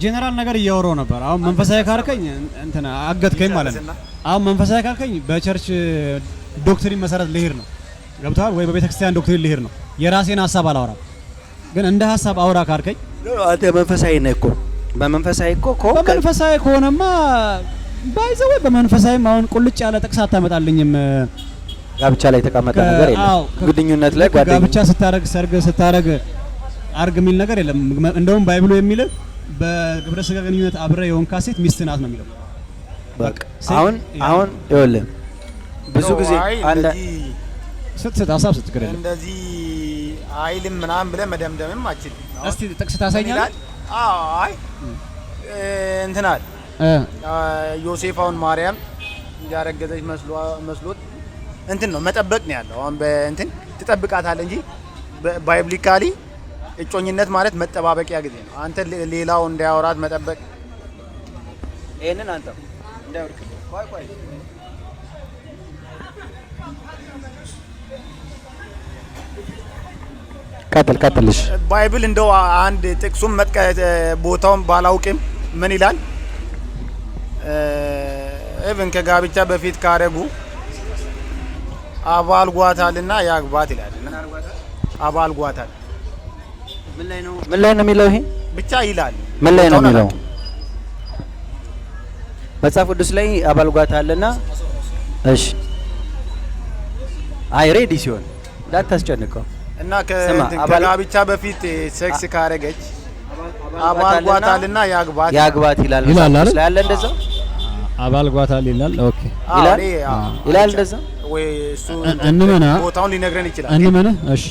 ጄኔራል ነገር እያወራው ነበር። አሁን መንፈሳዊ ካልከኝ እንትን አገትከኝ ማለት ነው። አሁን መንፈሳዊ ካልከኝ በ church doctrine መሰረት ልሄድ ነው። ገብቶሃል ወይ? በቤተ ክርስቲያን doctrine ልሄድ ነው። የራሴን ሀሳብ አላወራም። ግን እንደ ሀሳብ አውራ ካልከኝ No, አንተ መንፈሳዊ ነህ እኮ፣ በመንፈሳዊ እኮ በመንፈሳዊ ከሆነማ by the way በመንፈሳዊም አሁን ቁልጭ ያለ ጥቅስ አታመጣልኝም። ጋብቻ ላይ የተቀመጠ ነገር የለም። አዎ፣ ግንኙነት ላይ ልክ ጋብቻ ጓደኛ ስታረግ፣ ሰርግ ስታረግ አርግ የሚል ነገር የለም። እንደውም Bible ኡ የሚል በግብረ ስጋ ግንኙነት አብረ የሆንካት ሴት ሚስት ናት ነው የሚለው። በቃ አሁን ይኸውልህ ብዙ ጊዜ አንድ ስጥ ስጥ ሀሳብ ስጥ ችግር የለም። እንደዚህ አይልም ምናምን ብለህ መደምደምም አችልም። እስቲ ጥቅስ ታሳኛለህ? አይ እንትን አለ ዮሴፍ አሁን ማርያም እንዳረገዘች መስሎት እንትን ነው መጠበቅ ነው ያለው። አሁን በእንትን ትጠብቃታለህ እንጂ biblically እጮኝነት ማለት መጠባበቂያ ጊዜ ነው። አንተ ሌላው እንዳያወራት መጠበቅ። ይሄንን አንተ እንዳይወድቅ ቆይ ቆይ ቀጥል ቀጥልሽ። Bible እንደው አንድ ጥቅሱም ቦታውን ባላውቅም ምን ይላል? even ከጋብቻ በፊት ካረጉ አባልጓታልና ያግባት ይላልና አባልጓታል። ምን ላይ ነው የሚለው? ይሄ ብቻ ይላል። ምን ላይ ነው የሚለው? መጽሐፍ ቅዱስ ላይ አባልጓታልና። እሺ አይ ready ሲሆን እንዳታስጨንቀው እና ከጋብቻ በፊት ሴክስ ካረገች አባልጓታልና ያግባት ያግባት ይላል ይላል። እንደዛ አባልጓታል ይላል። Okay ይላል ይላል። እንደዛ ወይ እሱ እንመና ቦታውን ሊነግረን ይችላል። እንመና። እሺ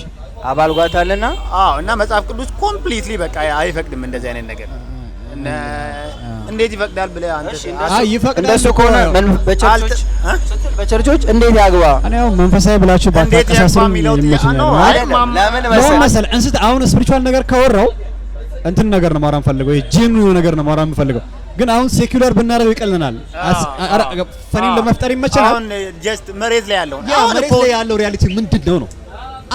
አባልጓታልና። አዎ። እና መጽሐፍ ቅዱስ completely በቃ አይፈቅድም እንደዚህ አይነት ነገር። እንዴት ይፈቅዳል ብለህ አንተ? አይ ይፈቅዳል። እንደሱ ከሆነ በ church ኦች እንዴት ያግባ? እኔ አሁን መንፈሳዊ ብላችሁ ባታቀሳስሩኝ ይመቸኛል። ለምን መሰለህ እንስት አሁን spiritual ነገር ካወራው እንትን ነገር ነው ማውራት የምፈልገው፣ ይሄ genuine ነገር ነው ማውራት የምፈልገው። ግን አሁን secular ብናደርገው ይቀልናል፣ funny ን ለመፍጠር ይመቸናል። አሁን just መሬት ላይ ያለው ያ መሬት ላይ ያለው reality ምንድን ነው ነው?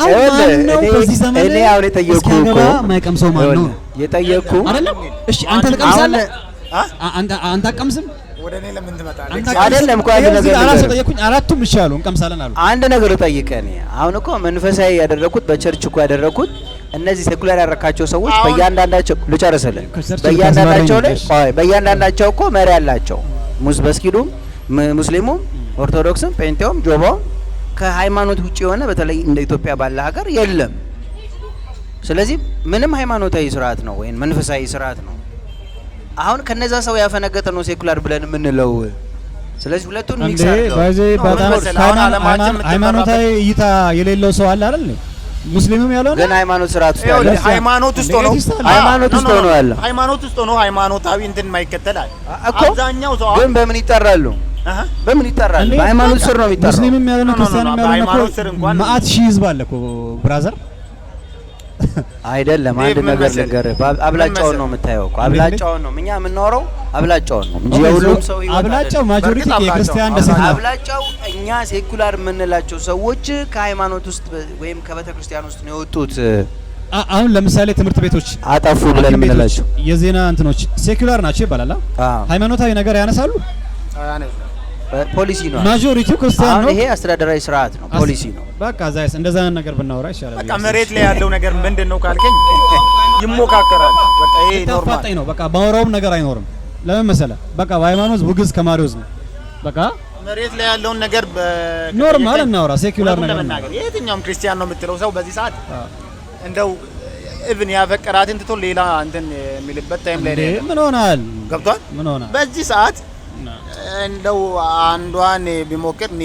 አሁን ማን ነው በዚህ ዘመን እኔ አሁን የጠየኩህ እኮ የማይቀምሰው ማን ነው የጠየኩህ አይደለም? እሺ አንተ ትቀምሳለህ? አንተ አትቀምስም? ወደ እኔ ለምን ትመጣለህ? አይደለም እኮ አንድ ነገር አራት ሰው ጠየኩኝ፣ አራቱም እሺ አሉ፣ እንቀምሳለን አሉ። አንድ ነገር ጠይቀህ እኔ አሁን እኮ መንፈሳዊ ያደረኩት በ church እኮ ያደረኩት እነዚህ secular ያደረካቸው ሰዎች በእያንዳንዳቸው ልጨርስልህ፣ በእያንዳንዳቸው ላይ ቆይ፣ በእያንዳንዳቸው እኮ መሪ አላቸው። መስጊዱም፣ ሙስሊሙም፣ ኦርቶዶክስም፣ ጴንጤውም፣ ጆባውም ከሃይማኖት ውጭ የሆነ በተለይ እንደ ኢትዮጵያ ባለ ሀገር የለም። ስለዚህ ምንም ሃይማኖታዊ ስርዓት ነው ወይም መንፈሳዊ ስርዓት ነው። አሁን ከነዛ ሰው ያፈነገጠ ነው secular ብለን የምንለው። ስለዚህ ሁለቱን mix አድርገው በጣም ሃይማኖታዊ እይታ የሌለው ሰው አለ አይደል? ሙስሊምም ያለው ግን ሃይማኖት ስርዓት ውስጥ ያለ ሃይማኖት ውስጥ ሆኖ ሃይማኖት ውስጥ ሆኖ ያለ ሃይማኖት ውስጥ ሆኖ ሃይማኖታዊ እንትን የማይከተል አለ እኮ። አብዛኛው ሰው ግን በምን ይጠራሉ? በምን ይጠራሉ? በሃይማኖት ስር ነው የሚጠራው። ሙስሊምም ያልሆነ ክርስቲያንም ያልሆነ እኮ መዓት ሺህ ህዝብ አለ እኮ brother። አይደለም። አንድ ነገር ልንገርህ፣ አብላጫውን ነው የምታየው እኮ አብላጫውን ነው እኛ የምናወራው፣ አብላጫውን ነው እንጂ የሁሉም ሰው ህይወት አብላጫው majority የክርስቲያን ደሴት ነው። አብላጫው እኛ secular የምንላቸው ሰዎች ከሃይማኖት ውስጥ ወይም ከቤተ ክርስቲያን ውስጥ ነው የወጡት። አሁን ለምሳሌ ትምህርት ቤቶች አጠፉ ብለን የምንላቸው የዜና እንትኖች secular ናቸው ይባላል። ሃይማኖታዊ ነገር ያነሳሉ። ፖሊሲ ነው። majority ው ክርስቲያን ነው። ይሄ አስተዳደራዊ ስርዓት ነው፣ ፖሊሲ ነው። በቃ እዛ እንደዛ ነገር ብናወራ ይሻላል። በቃ መሬት ላይ ያለው ነገር ምንድን ነው ካልከኝ ይሞካከራል። በቃ ይሄ normal ነው። በቃ ባወራውም ነገር አይኖርም። ለምን መሰለህ? በቃ በሃይማኖት ውግዝ ከማሪዎስ ነው። በቃ መሬት ላይ ያለውን ነገር normal እናውራ፣ secular ነገር ለመናገር የትኛውም ክርስቲያን ነው የምትለው ሰው በዚህ ሰዓት እንደው even ያፈቀራትን ትቶ ሌላ እንትን የሚልበት time ላይ ነው። ምን ሆናል? ገብቷል? ምን ሆናል? በዚህ ሰዓት እንደው አንዷን ቢሞክር እኔ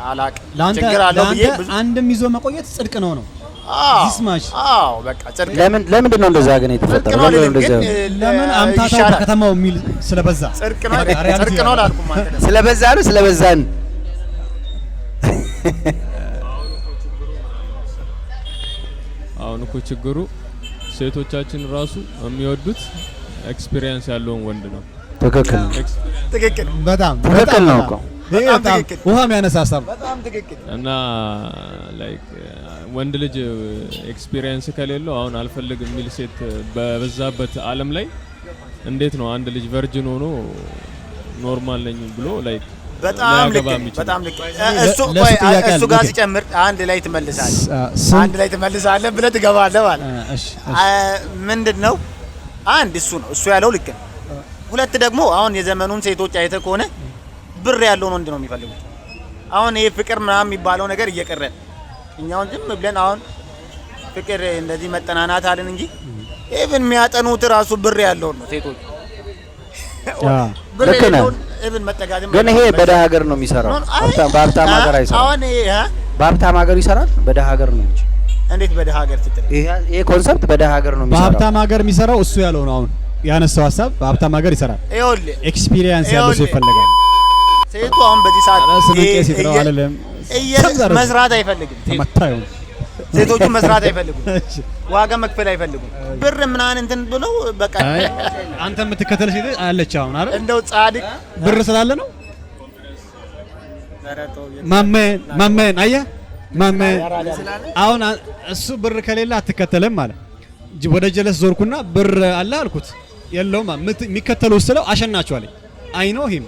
አላቅም ችግር አለው ብዬ አንድም ይዞ መቆየት ጽድቅ ነው ነው። አዎ በቃ ጽድቅ። ለምን ለምንድን ነው እንደዛ ግን የተፈጠረው? ለምን እንደዛ ለምን አምታታው በከተማው የሚል ስለበዛ ጽድቅ ነው ጽድቅ ነው አላልኩም። አንተ ስለበዛ ነው ስለበዛን። አሁን እኮ ችግሩ ሴቶቻችን ራሱ የሚወዱት experience ያለውን ወንድ ነው። ትክክል ትክክል፣ በጣም ትክክል ነው እኮ በጣም ውሃ የሚያነሳ ሀሳብ በጣም ትክክል። እና like ወንድ ልጅ experience ከሌለው አሁን አልፈልግም የሚል ሴት በበዛበት ዓለም ላይ እንዴት ነው አንድ ልጅ virgin ሆኖ normal ነኝ ብሎ like በጣም ልክ በጣም ልክ። እሱ ቆይ እሱ ጋር ሲጨምር አንድ ላይ ትመልሳለህ፣ አንድ ላይ ትመልሳለህ ብለህ ትገባለህ ማለት ምንድን ነው? አንድ እሱ ነው እሱ ያለው ልክ ነው። ሁለት ደግሞ አሁን የዘመኑን ሴቶች አይተህ ከሆነ ብር ያለውን ወንድ ነው የሚፈልጉት። አሁን ይሄ ፍቅር ምናምን የሚባለው ነገር እየቀረ እኛውን ዝም ብለን አሁን ፍቅር እንደዚህ መጠናናት አለን እንጂ even የሚያጠኑት ራሱ ብር ያለውን ነው ሴቶች። ብር ልክ ነህ። የሌለውን even መጠጋትም ግን ይሄ በደሃ ሀገር ነው የሚሰራው። No፣ አይ፣ በሀብታም ሀገር አይሰራም። አሁን ይሄ በሀብታም ሀገር ይሰራል፣ በደሃ ሀገር ነው እንጂ። እንዴት በደሃ ሀገር ስትል? ይሄ concept በደሃ ሀገር ነው የሚሰራው። በሀብታም ሀገር የሚሰራው እሱ ያለው ነው። አሁን ያነሳው ሀሳብ በሀብታም ሀገር ይሰራል። ይኸውልህ Experience ያለው ሰው ይኸውልህ፣ ይፈለጋል። ሴቱ አሁን በዚህ ሰዓት ኧረ ስምን ቄስ ይጥራው አልልም። መስራት አይፈልግም። ተመታ ይሁን። ሴቶቹ መስራት አይፈልጉም። እሺ። ዋጋ መክፈል አይፈልጉም። ብር ምናምን እንትን ብለው በቃ አይ፣ አንተ የምትከተል ሴት አለች አሁን አይደል? እንደው ጻድቅ ብር ስላለ ነው። ማመን ማመን አየህ፣ ማመን አሁን እሱ ብር ከሌለ አትከተልም አለ። ወደ ጀለስ ዞርኩና ብር አለ አልኩት። የለውም የሚከተለው ስለው አሸናቸው አለኝ። I know him።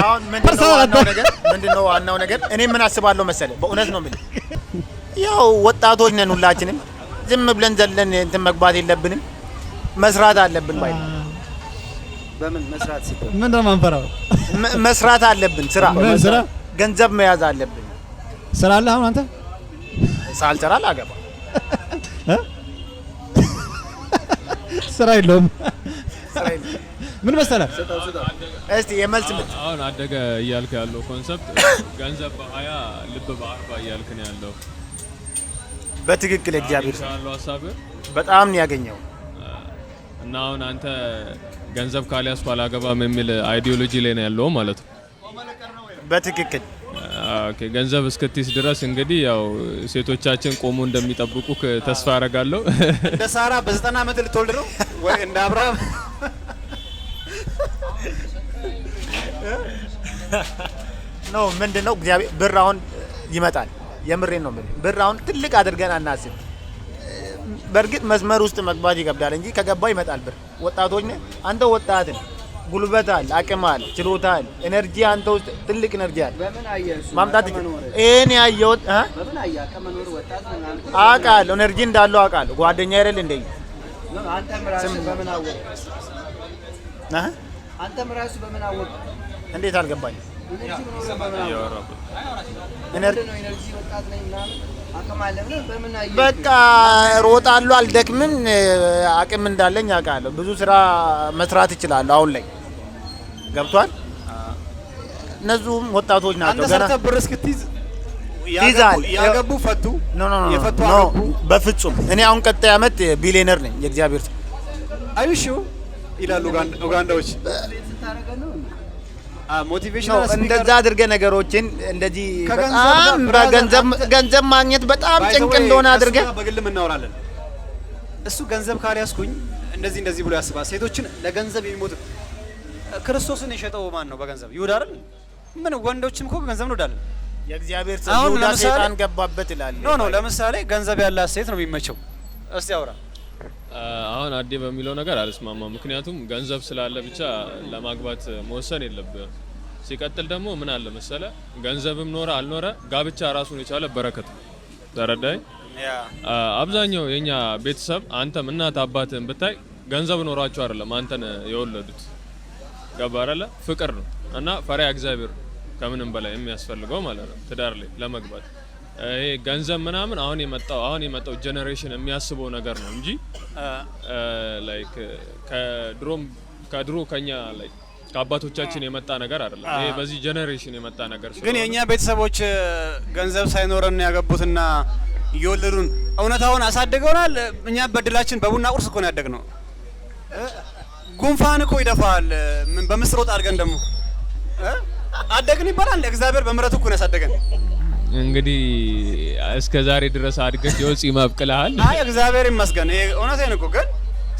አሁን ምንድነው ዋናው ነገር? ምንድነው ዋናው ነገር? እኔ ምን አስባለሁ መሰለህ፣ በእውነት ነው የምልህ፣ ያው ወጣቶች ነን ሁላችንም። ዝም ብለን ዘለን እንትን መግባት የለብንም፣ መስራት አለብን ባይ ነኝ። በምን መስራት ስትል? ምን ነው የማንፈራው? መስራት አለብን፣ ስራ። ምን ስራ? ገንዘብ መያዝ አለብን። ስራ አለ አሁን አንተ? ሳልሰራ አላገባም። እ? ስራ የለውም። ስራ የለም። ምን መሰለህ? እስቲ የመልስ ምት። አሁን አደገ እያልክ ያለው concept ገንዘብ በ20 ልብ በ40 እያልክ ነው ያለው። በትክክል እግዚአብሔር ሰው። ያለው ሀሳብ በጣም ነው ያገኘው። እና አሁን አንተ ገንዘብ ካልያዝኩ አላገባም የሚል ideology ላይ ነው ያለው ማለት ነው። በትክክል። Okay፣ ገንዘብ እስክትይዝ ድረስ እንግዲህ ያው ሴቶቻችን ቆሞ እንደሚጠብቁ ተስፋ አደርጋለሁ። እንደ ሳራ በ90 ዓመት ልትወልድ ነው ወይ እንደ አብርሃም? No፣ ምንድነው እግዚአብሔር ብር አሁን ይመጣል። የምሬን ነው የምልህ። ብር አሁን ትልቅ አድርገን አናስብ። በእርግጥ መስመር ውስጥ መግባት ይከብዳል እንጂ ከገባ ይመጣል ብር። ወጣቶች ነን። አንተ ወጣት ነህ፣ ጉልበት አለ፣ አቅም አለ፣ ችሎታ አለ፣ energy አንተ ውስጥ ትልቅ energy አለ። በምን አየህ እሱ? ማምጣት ከመኖር ይሄን ያየሁት እ? በምን አየህ? ከመኖር ወጣት ምናምን አውቃለሁ፣ energy እንዳለው አውቃለሁ። ጓደኛ አይደል እንደኝ? አንተም ራስህ በምን አወቅህ? እ? አንተም ራስህ በምን አወቅህ? እንዴት አልገባኝም። Energy መኖር በምን አወቅህ? Energy ምንድን ነው energy ወጣት ነኝ ምናምን አቅም አለ ምናምን በምን አየህ? በቃ ሮጣለሁ፣ አልደክምም። አቅም እንዳለኝ አውቃለሁ። ብዙ ስራ መስራት እችላለሁ አሁን ላይ፣ ገብቷል። እነዚሁም ወጣቶች ናቸው አንተ ገና። ሰርተህ ብር እስክትይዝ ትይዛለህ። ያገቡ ፈቱ፣ No, no, no. የፈቱ No. አገቡ። በፍጹም። እኔ አሁን ቀጣይ አመት ቢሊየነር ነኝ። የእግዚአብሔር ሰው። አይሹ ይላሉ ኡጋንዳዎች። Motivational እንደዛ አድርገህ ነገሮችን እንደዚህ ከገንዘብ ጋር በጣም brother፣ በገንዘብ አንተ- ገንዘብ ማግኘት በጣም ጭንቅ እንደሆነ አድርገህ በግልም እናወራለን። እሱ ገንዘብ ካልያዝኩኝ እንደዚህ እንደዚህ ብሎ ያስባል። ሴቶችን ለገንዘብ የሚሞት ክርስቶስን የሸጠው ማን ነው? በገንዘብ ይሁዳ አይደል? ምን ወንዶችም እኮ ገንዘብ እንወዳለን። የእግዚአብሔር ሰው አሁን ይሁዳ ለምሳሌ- ሰይጣን ገባበት ይላል። No, ለምሳሌ ገንዘብ ያላት ሴት ነው የሚመቸው። እስቲ አውራ። አሁን አዴ በሚለው ነገር አልስማማም። ምክንያቱም ገንዘብ ስላለ ብቻ ለማግባት መወሰን የለብህም። ሲቀጥል ደግሞ ምን አለ መሰለ፣ ገንዘብም ኖረ አልኖረ ጋብቻ ራሱን የቻለ በረከት ነው። ተረዳኝ? አብዛኛው የኛ ቤተሰብ አንተም እናት አባትህን ብታይ ገንዘብ ኖሯቸው አይደለም አንተን የወለዱት። ገባ አይደለ? ፍቅር ነው እና ፈሪሃ እግዚአብሔር ነው ከምንም በላይ የሚያስፈልገው ማለት ነው ትዳር ላይ ለመግባት። ይሄ ገንዘብ ምናምን አሁን የመጣው generation የሚያስበው ነገር ነው እንጂ like ከድሮም ከድሮ ከኛ like ከአባቶቻችን የመጣ ነገር አይደለም። ይሄ በዚህ generation የመጣ ነገር ግን ስለሆነ የእኛ ቤተሰቦች ገንዘብ ሳይኖረን ያገቡትና እየወለዱን እውነታውን አሳድገውናል። እኛ በድላችን በቡና ቁርስ እኮ ነው ያደግነው። ጉንፋን እኮ ይደፋል። ምን በምስር ወጥ አድርገን ደግሞ አደግን ይባላል። እግዚአብሔር በምሕረቱ እኮ ነው ያሳደገን። እንግዲህ እስከ ዛሬ ድረስ አድገህ ይኸው ጺም አብቅለሃል። አይ እግዚአብሔር ይመስገን። ይሄ እውነቴን እኮ ግን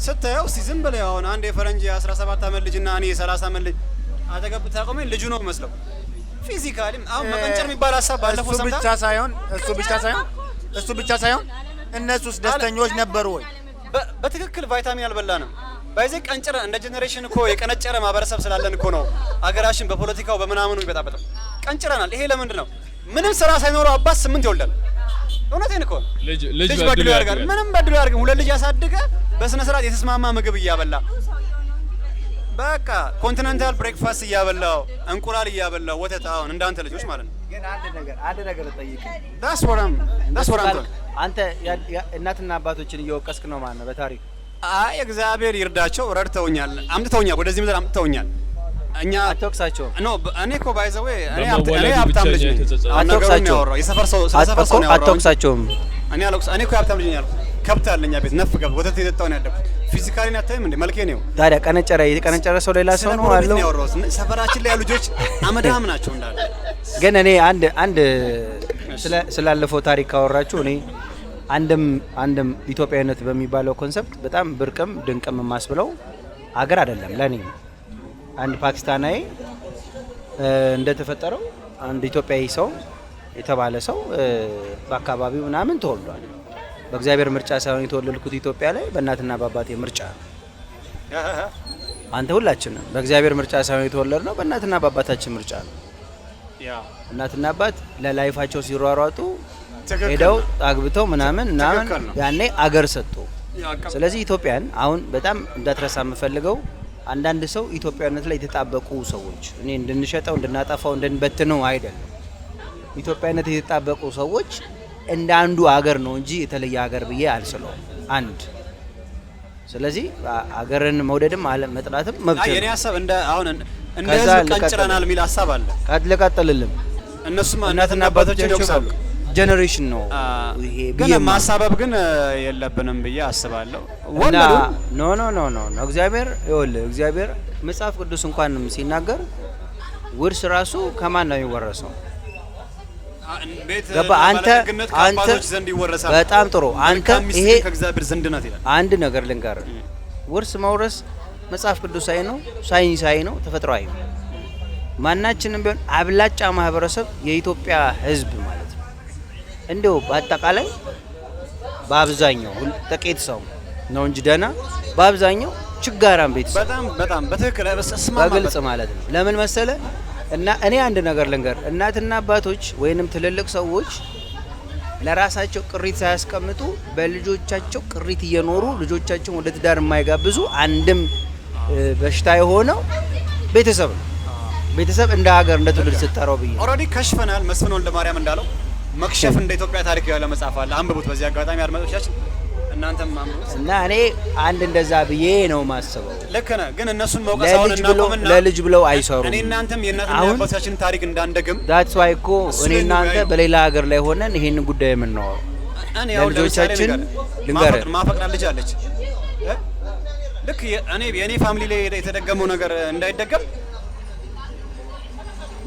ስታየው እስቲ ዝም ብለህ አሁን አንድ የፈረንጅ የ17 ዓመት ልጅ እና እኔ የ30 ዓመት ልጅ አጠገብ ብታቆመኝ ልጁ ነው መስለው physically። አሁን መቀንጨር የሚባል ሀሳብ ባለፈው እሱ ሰምተሃል? ብቻ ሳይሆን እነሱስ ደስተኞች ነበሩ ወይ? በትክክል ቫይታሚን አልበላንም። By the way ቀንጭረ እንደ generation እኮ የቀነጨረ ማህበረሰብ ስላለን እኮ ነው አገራችን በፖለቲካው በምናምኑ የሚበጣበጠው። ቀንጭረናል። ይሄ ለምንድን ነው? ምንም ስራ ሳይኖረው አባት ስምንት ይወልዳል። እውነቴን እኮ ነው። ልጅ ልጅ ልጅ በድሎ በድሎ ያደርጋል። ያድጋል። ምንም በድሎ ያደርግም። ሁለት ልጅ ያሳድገ በስነ ስርዓት የተስማማ ምግብ እያበላ በቃ continental breakfast እያበላው እንቁላል እያበላው ወተት፣ አሁን እንዳንተ ልጆች ማለት ነው። ግን አንድ ነገር ጠይቅ። That's what I'm talking. አንተ እናትና አባቶችን እየወቀስክ ነው ማለት ነው በታሪክ። አይ፣ እግዚአብሔር ይርዳቸው፣ ረድተውኛል፣ አምጥተውኛል፣ ወደዚህ ምድር አምጥተውኛል። እኛ አትወቅሳቸውም። No፣ እኔ እኮ by the way እኔ በመወለዱ ሀብታም ልጅ ብቸኛ ነኝ። የተጸጸተ። አሁን ነገሩን አትወቅሳቸውም። ያወራው የሰፈር ሰው፣ ስለ ሰፈር ሰው ነው ያወራው እንጂ አትወቅሳቸውም። እኔ አልወቅስ። እኔ እኮ የሀብታም ልጅ ነኝ ያልኩት፣ ከብት አለኝ ቤት፣ ነፍ ከብት፣ ወተት የጠጣሁ ነው ያደግኩት። Physically አታይም እንዴ? መልኬ ነው። ታዲያ ቀነጨረ የቀነጨረ ሰው ሌላ ሰው ስለ ነው ጎረቤት አለው። ነው ያወራሁት። ሰፈራችን ላይ ያሉ ልጆች አመዳም ናቸው እንዳለ። ግን እኔ አንድ ስላለፈው ታሪክ ካወራችሁ እኔ አንድም ኢትዮጵያዊነት በሚባለው concept በጣም ብርቅም ድንቅም የማስብለው አገር አይደለም ለእኔ። አንድ ፓኪስታናዊ እንደተፈጠረው አንድ ኢትዮጵያዊ ሰው የተባለ ሰው በአካባቢው ምናምን ተወልዷል። በእግዚአብሔር ምርጫ ሳይሆን የተወለድኩት ኢትዮጵያ ላይ በእናትና በአባቴ ምርጫ ነው። አንተ ሁላችንም በእግዚአብሔር ምርጫ ሳይሆን የተወለድነው በእናትና በአባታችን ምርጫ ነው። እናትና አባት ለ life ኣቸው ሲሯሯጡ ሄደው አግብተው ምናምን ምናምን ትክክል ነው። ያኔ አገር ሰጡ። ስለዚህ ኢትዮጵያን አሁን በጣም እንዳትረሳ የምፈልገው አንዳንድ ሰው ኢትዮጵያዊነት ላይ የተጣበቁ ሰዎች፣ እኔ እንድንሸጠው፣ እንድናጠፋው፣ እንድንበትነው አይደለም። ኢትዮጵያዊነት የተጣበቁ ሰዎች እንደ አንዱ አገር ነው እንጂ የተለየ ሀገር ብዬ አልስለውም። አንድ ስለዚህ አገርን መውደድም አለ መጥላትም መብት አይ፣ የኔ ነው። ሀሳብ እንደ አሁን እንደ ከዛ ህዝብ ልቀጥል። ቀንጭረናል የሚል ሀሳብ አለ። ልቀጥልልም። እነሱም እናትና አባቶችን ይወቅሳሉ። Generation ነው ይሄ ግን ብዬ የማምነው። ማሳበብ ግን የለብንም ብዬ አስባለሁ። እና ወለዱ። No, no, no, no, no፣ እግዚአብሔር፣ ይኸውልህ፣ እግዚአብሔር መጽሐፍ ቅዱስ እንኳን ሲናገር ውርስ ራሱ ከማን ነው የሚወረሰው? ቤት ገባ? አንተ ባለጠግነት አንተ ከአባቶች ዘንድ ይወረሳል። በጣም ጥሩ። አንተ መልካም ሚስት ይሄ ግን ከእግዚአብሔር ዘንድ ናት ይላል። አንድ ነገር ልንገርህ፣ ውርስ መውረስ መጽሐፍ ቅዱሳዊ ነው፣ ሳይንሳዊ ነው፣ ተፈጥሯዊ ነው። ማናችንም ቢሆን አብላጫ ማህበረሰብ የኢትዮጵያ ሕዝብ ማለት ነው እንዲሁ በአጠቃላይ በአብዛኛው ጥቂት ሰው ነው እንጂ ደህና፣ በአብዛኛው ችጋራም ቤተሰብ በጣም በጣም በትክክል እስማማበት። በግልጽ ማለት ነው። ለምን መሰለ? እና እኔ አንድ ነገር ልንገር፣ እናትና አባቶች ወይንም ትልልቅ ሰዎች ለራሳቸው ቅሪት ሳያስቀምጡ በልጆቻቸው ቅሪት እየኖሩ ልጆቻቸውን ወደ ትዳር የማይጋብዙ አንድም በሽታ የሆነው ቤተሰብ ነው። ቤተሰብ እንደ ሀገር እንደ ትውልድ ስጠራው ብዬ ነው። Already ከሽፈናል። መስፍን ወልደ ማርያም እንዳለው መክሸፍ እንደ ኢትዮጵያ ታሪክ ያለ መጽሐፍ አለ፣ አንብቡት። በዚህ አጋጣሚ አድማጮቻችን እናንተም አንብቡት። እና እኔ አንድ እንደዛ ብዬ ነው ማስበው። ልክ ነህ፣ ግን እነሱን መውቀስ አሁን ለልጅ ብለው እናቆምና ለልጅ ብለው አይሰሩም። እኔ እናንተም የእናትና አሁን የአባቶቻችንን ታሪክ እንዳንደግም That's why እኮ እሱ እኔ ላይ እናንተ እንወያይ ነው። በሌላ ሀገር ላይ ሆነን ይሄንን ጉዳይ የምናወራው እኔ አሁን ለምሳሌ ለልጆቻችን ልንገርህ፣ ልንገርህ። ማፈቅራት ልጅ አለች እ? ልክ እኔ የእኔ family ላይ የተደገመው ነገር እንዳይደገም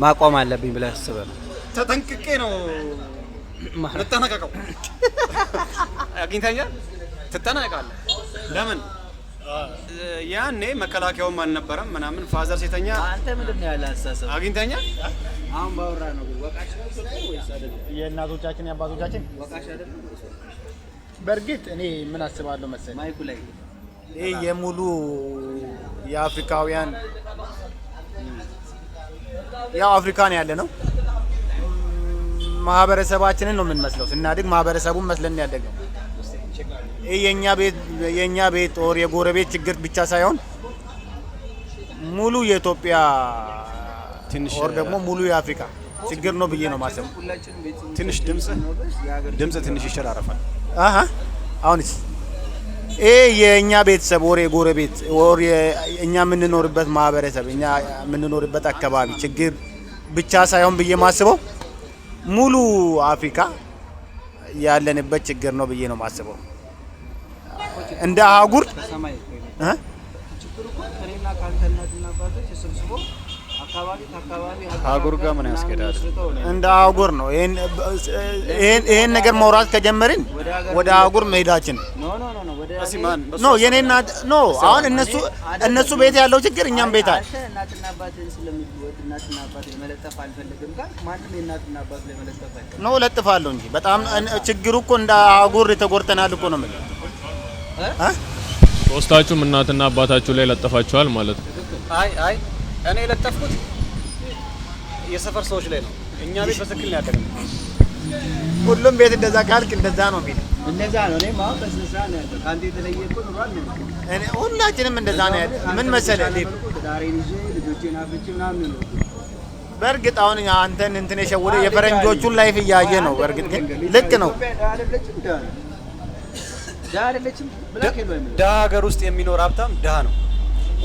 ማቆም አለብኝ ብለህ አስበህ ነው። ተጠንቅቄ ነው የምጠነቀቀው። አግኝተኛል፣ ትጠነቀቃለህ። ለምን ያኔ መከላከያውም አልነበረም ምናምን father ሴተኛ አንተ ምንድን ነው ያለ አስተሳሰብ? አግኝተኛል። አሁን ባወራ ነው ግን ወቃሽ ነው ወይስ አይደለም? የእናቶቻችን የአባቶቻችን ወቃሽ አይደለም ወይስ? በእርግጥ እኔ ምን አስባለሁ መሰለኝ፣ ማይኩ ላይ። ይህ የሙሉ የአፍሪካውያን፣ ያው አፍሪካን ያለ ነው፣ ማህበረሰባችንን ነው የምንመስለው። ስናድግ ማህበረሰቡን መስለን ያደግነው። ይህ የኛ ቤት or የጎረቤት ችግር ብቻ ሳይሆን ሙሉ የኢትዮጵያ ትንሽ or ደግሞ ሙሉ የአፍሪካ ችግር ነው ብዬ ነው ማሰብ። ትንሽ ድምጽ ትንሽ ይሸራረፋል። አሀ፣ አሁንስ? ይሄ የእኛ ቤተሰብ or የጎረቤት or እኛ የምንኖርበት ማህበረሰብ፣ እኛ የምንኖርበት አካባቢ ችግር ብቻ ሳይሆን ብዬ ማስበው ሙሉ አፍሪካ ያለንበት ችግር ነው ብዬ ነው ማስበው። እንደ አህጉር ከሰማይ እኮ ይመጣል። እ? ችግሩ እኮ ከእኔና ከአንተ እናትና አባቶች ተሰብስቦ አካባቢ ከአካባቢ አህጉር ጋር ምን ያስኬዳል? መስርተው ነው። እንደ አህጉር ነው። ይሄን ነገር ማውራት ከጀመርን ወደ አህጉር መሄዳችን ነው። No, no, no, no፣ ወደ እስኪ ማን No፣ የኔ እናት፣ no፣ አሁን እነሱ ቤት ያለው ችግር እኛም ቤት አለ። አንተ እናትና አባትህን ስለምትወድ እናትና አባት መለጠፍ አልፈልግም ካልክ ማንም የእናትና አባት ላይ መለጠፍ አይፈልግም። No፣ እለጥፋለሁ እንጂ በጣም ችግሩ እኮ እንደ አህጉር ተጎድተናል እኮ ነው የምልህ እ? ሶስታችሁም እናትና አባታችሁ ላይ ለጠፋችኋል ማለት ነው። አይ አይ፣ እኔ የለጠፍኩት የሰፈር ሰዎች ላይ ነው። እኛ ቤት በትክክል ነው ያደግነው። ሁሉም ቤት እንደዛ ካልክ እንደዛ ነው የሚል። እንደዛ ነው። እኔም አሁን በስነ ስርዓት ነው ያለው። ከአንተ የተለየ እኮ ኑሮ አልኖርኩም። እኔ ሁላችንም እንደዛ ነው ያለ። ምን መሰለህ ዴቭ፣ ትዳሬን ይዤ ልጆቼን አፍርቼ ምናምን ነው የኖርኩት። በእርግጥ አሁን አንተን እንትን የሸወደ የፈረንጆቹን life እያየ ነው። በእርግጥ ግን ልክ ነው። ድሀ አይደለችም black and white። ድሀ ሀገር ውስጥ የሚኖር ሀብታም ድሀ ነው።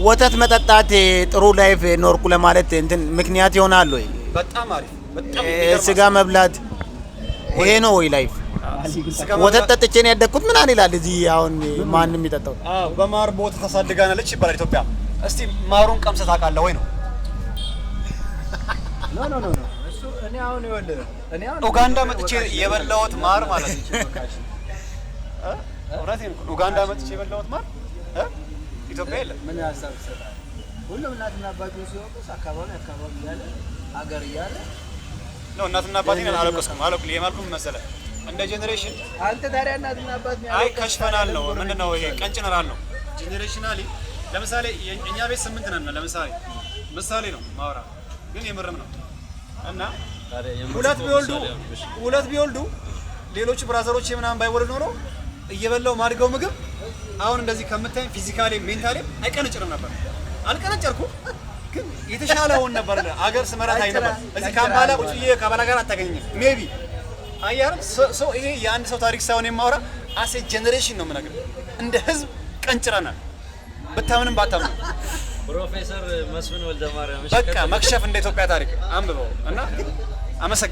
ወተት መጠጣት ጥሩ life ኖርኩ ለማለት እንትን ምክንያት ይሆናል ወይ? በጣም አሪፍ፣ በጣም የሚገርም። ስጋ መብላት ይሄ ነው ወይ life? ስጋ ወተት መብላት- ጠጥቼ ነው ያደግኩት ምናምን ይላል። እዚህ አሁን ማንም የሚጠጣው አዎ፣ በማር በወተት ታሳድጋናለች ይባላል ኢትዮጵያ። እስቲ ማሩን ቀምሰህ ታውቃለህ ወይ ነው? No, no, no, no፣ እሱ እኔ አሁን ይኸውልህ እኔ አሁን ኡጋንዳ መጥቼ የበላሁት ማር ማለት ነው። እውነቴን እኮ ነው። ኡጋንዳ መጥቼ የበላሁት ማር ኢትዮጵያ የለም። ምን ሀሳብ ትሰጣለህ? ሁሉም እናትና አባቱን ሲወቅስ አካባቢ አካባቢ እያለ ሀገር እያለ ነው። እናትና አባቴን አላለቀስኩም። አለቁ የማልኩም መሰለህ እንደ generation አንተ ታዲያ እናትና አባት አይ ከሽፈናል ነው፣ ምንድን ነው ይሄ ቀንጭነናል ነው generationally። ለምሳሌ እኛ ቤት ስምንት ነን። ለምሳሌ ምሳሌ ነው ማውራ ግን የምርም ነው። እና ሁለት ቢወልዱ ሌሎቹ brother ኦች ምናምን ባይወልድ ኖሮ እየበላው ማድገው ምግብ አሁን እንደዚህ ከምታይም physically mentally አይቀነጭርም ነበር። አልቀነጨርኩም ግን የተሻለ ሆን ነበር። አገር ስመራ ታይ ነበር። እዚህ ካምፓላ ቁጭ ብዬ ካምፓላ ጋር አታገኘኝም። Maybe አያርም ሰው። ይሄ የአንድ ሰው ታሪክ ሳይሆን የማወራ as a generation ነው የምነግርህ። እንደ ህዝብ ቀንጭረናል፣ ብታምንም ባታምንም። ፕሮፌሰር መስፍን ወልደማርያም። በቃ መክሸፍ እንደ ኢትዮጵያ ታሪክ አንብበው እና አመሰግናለሁ።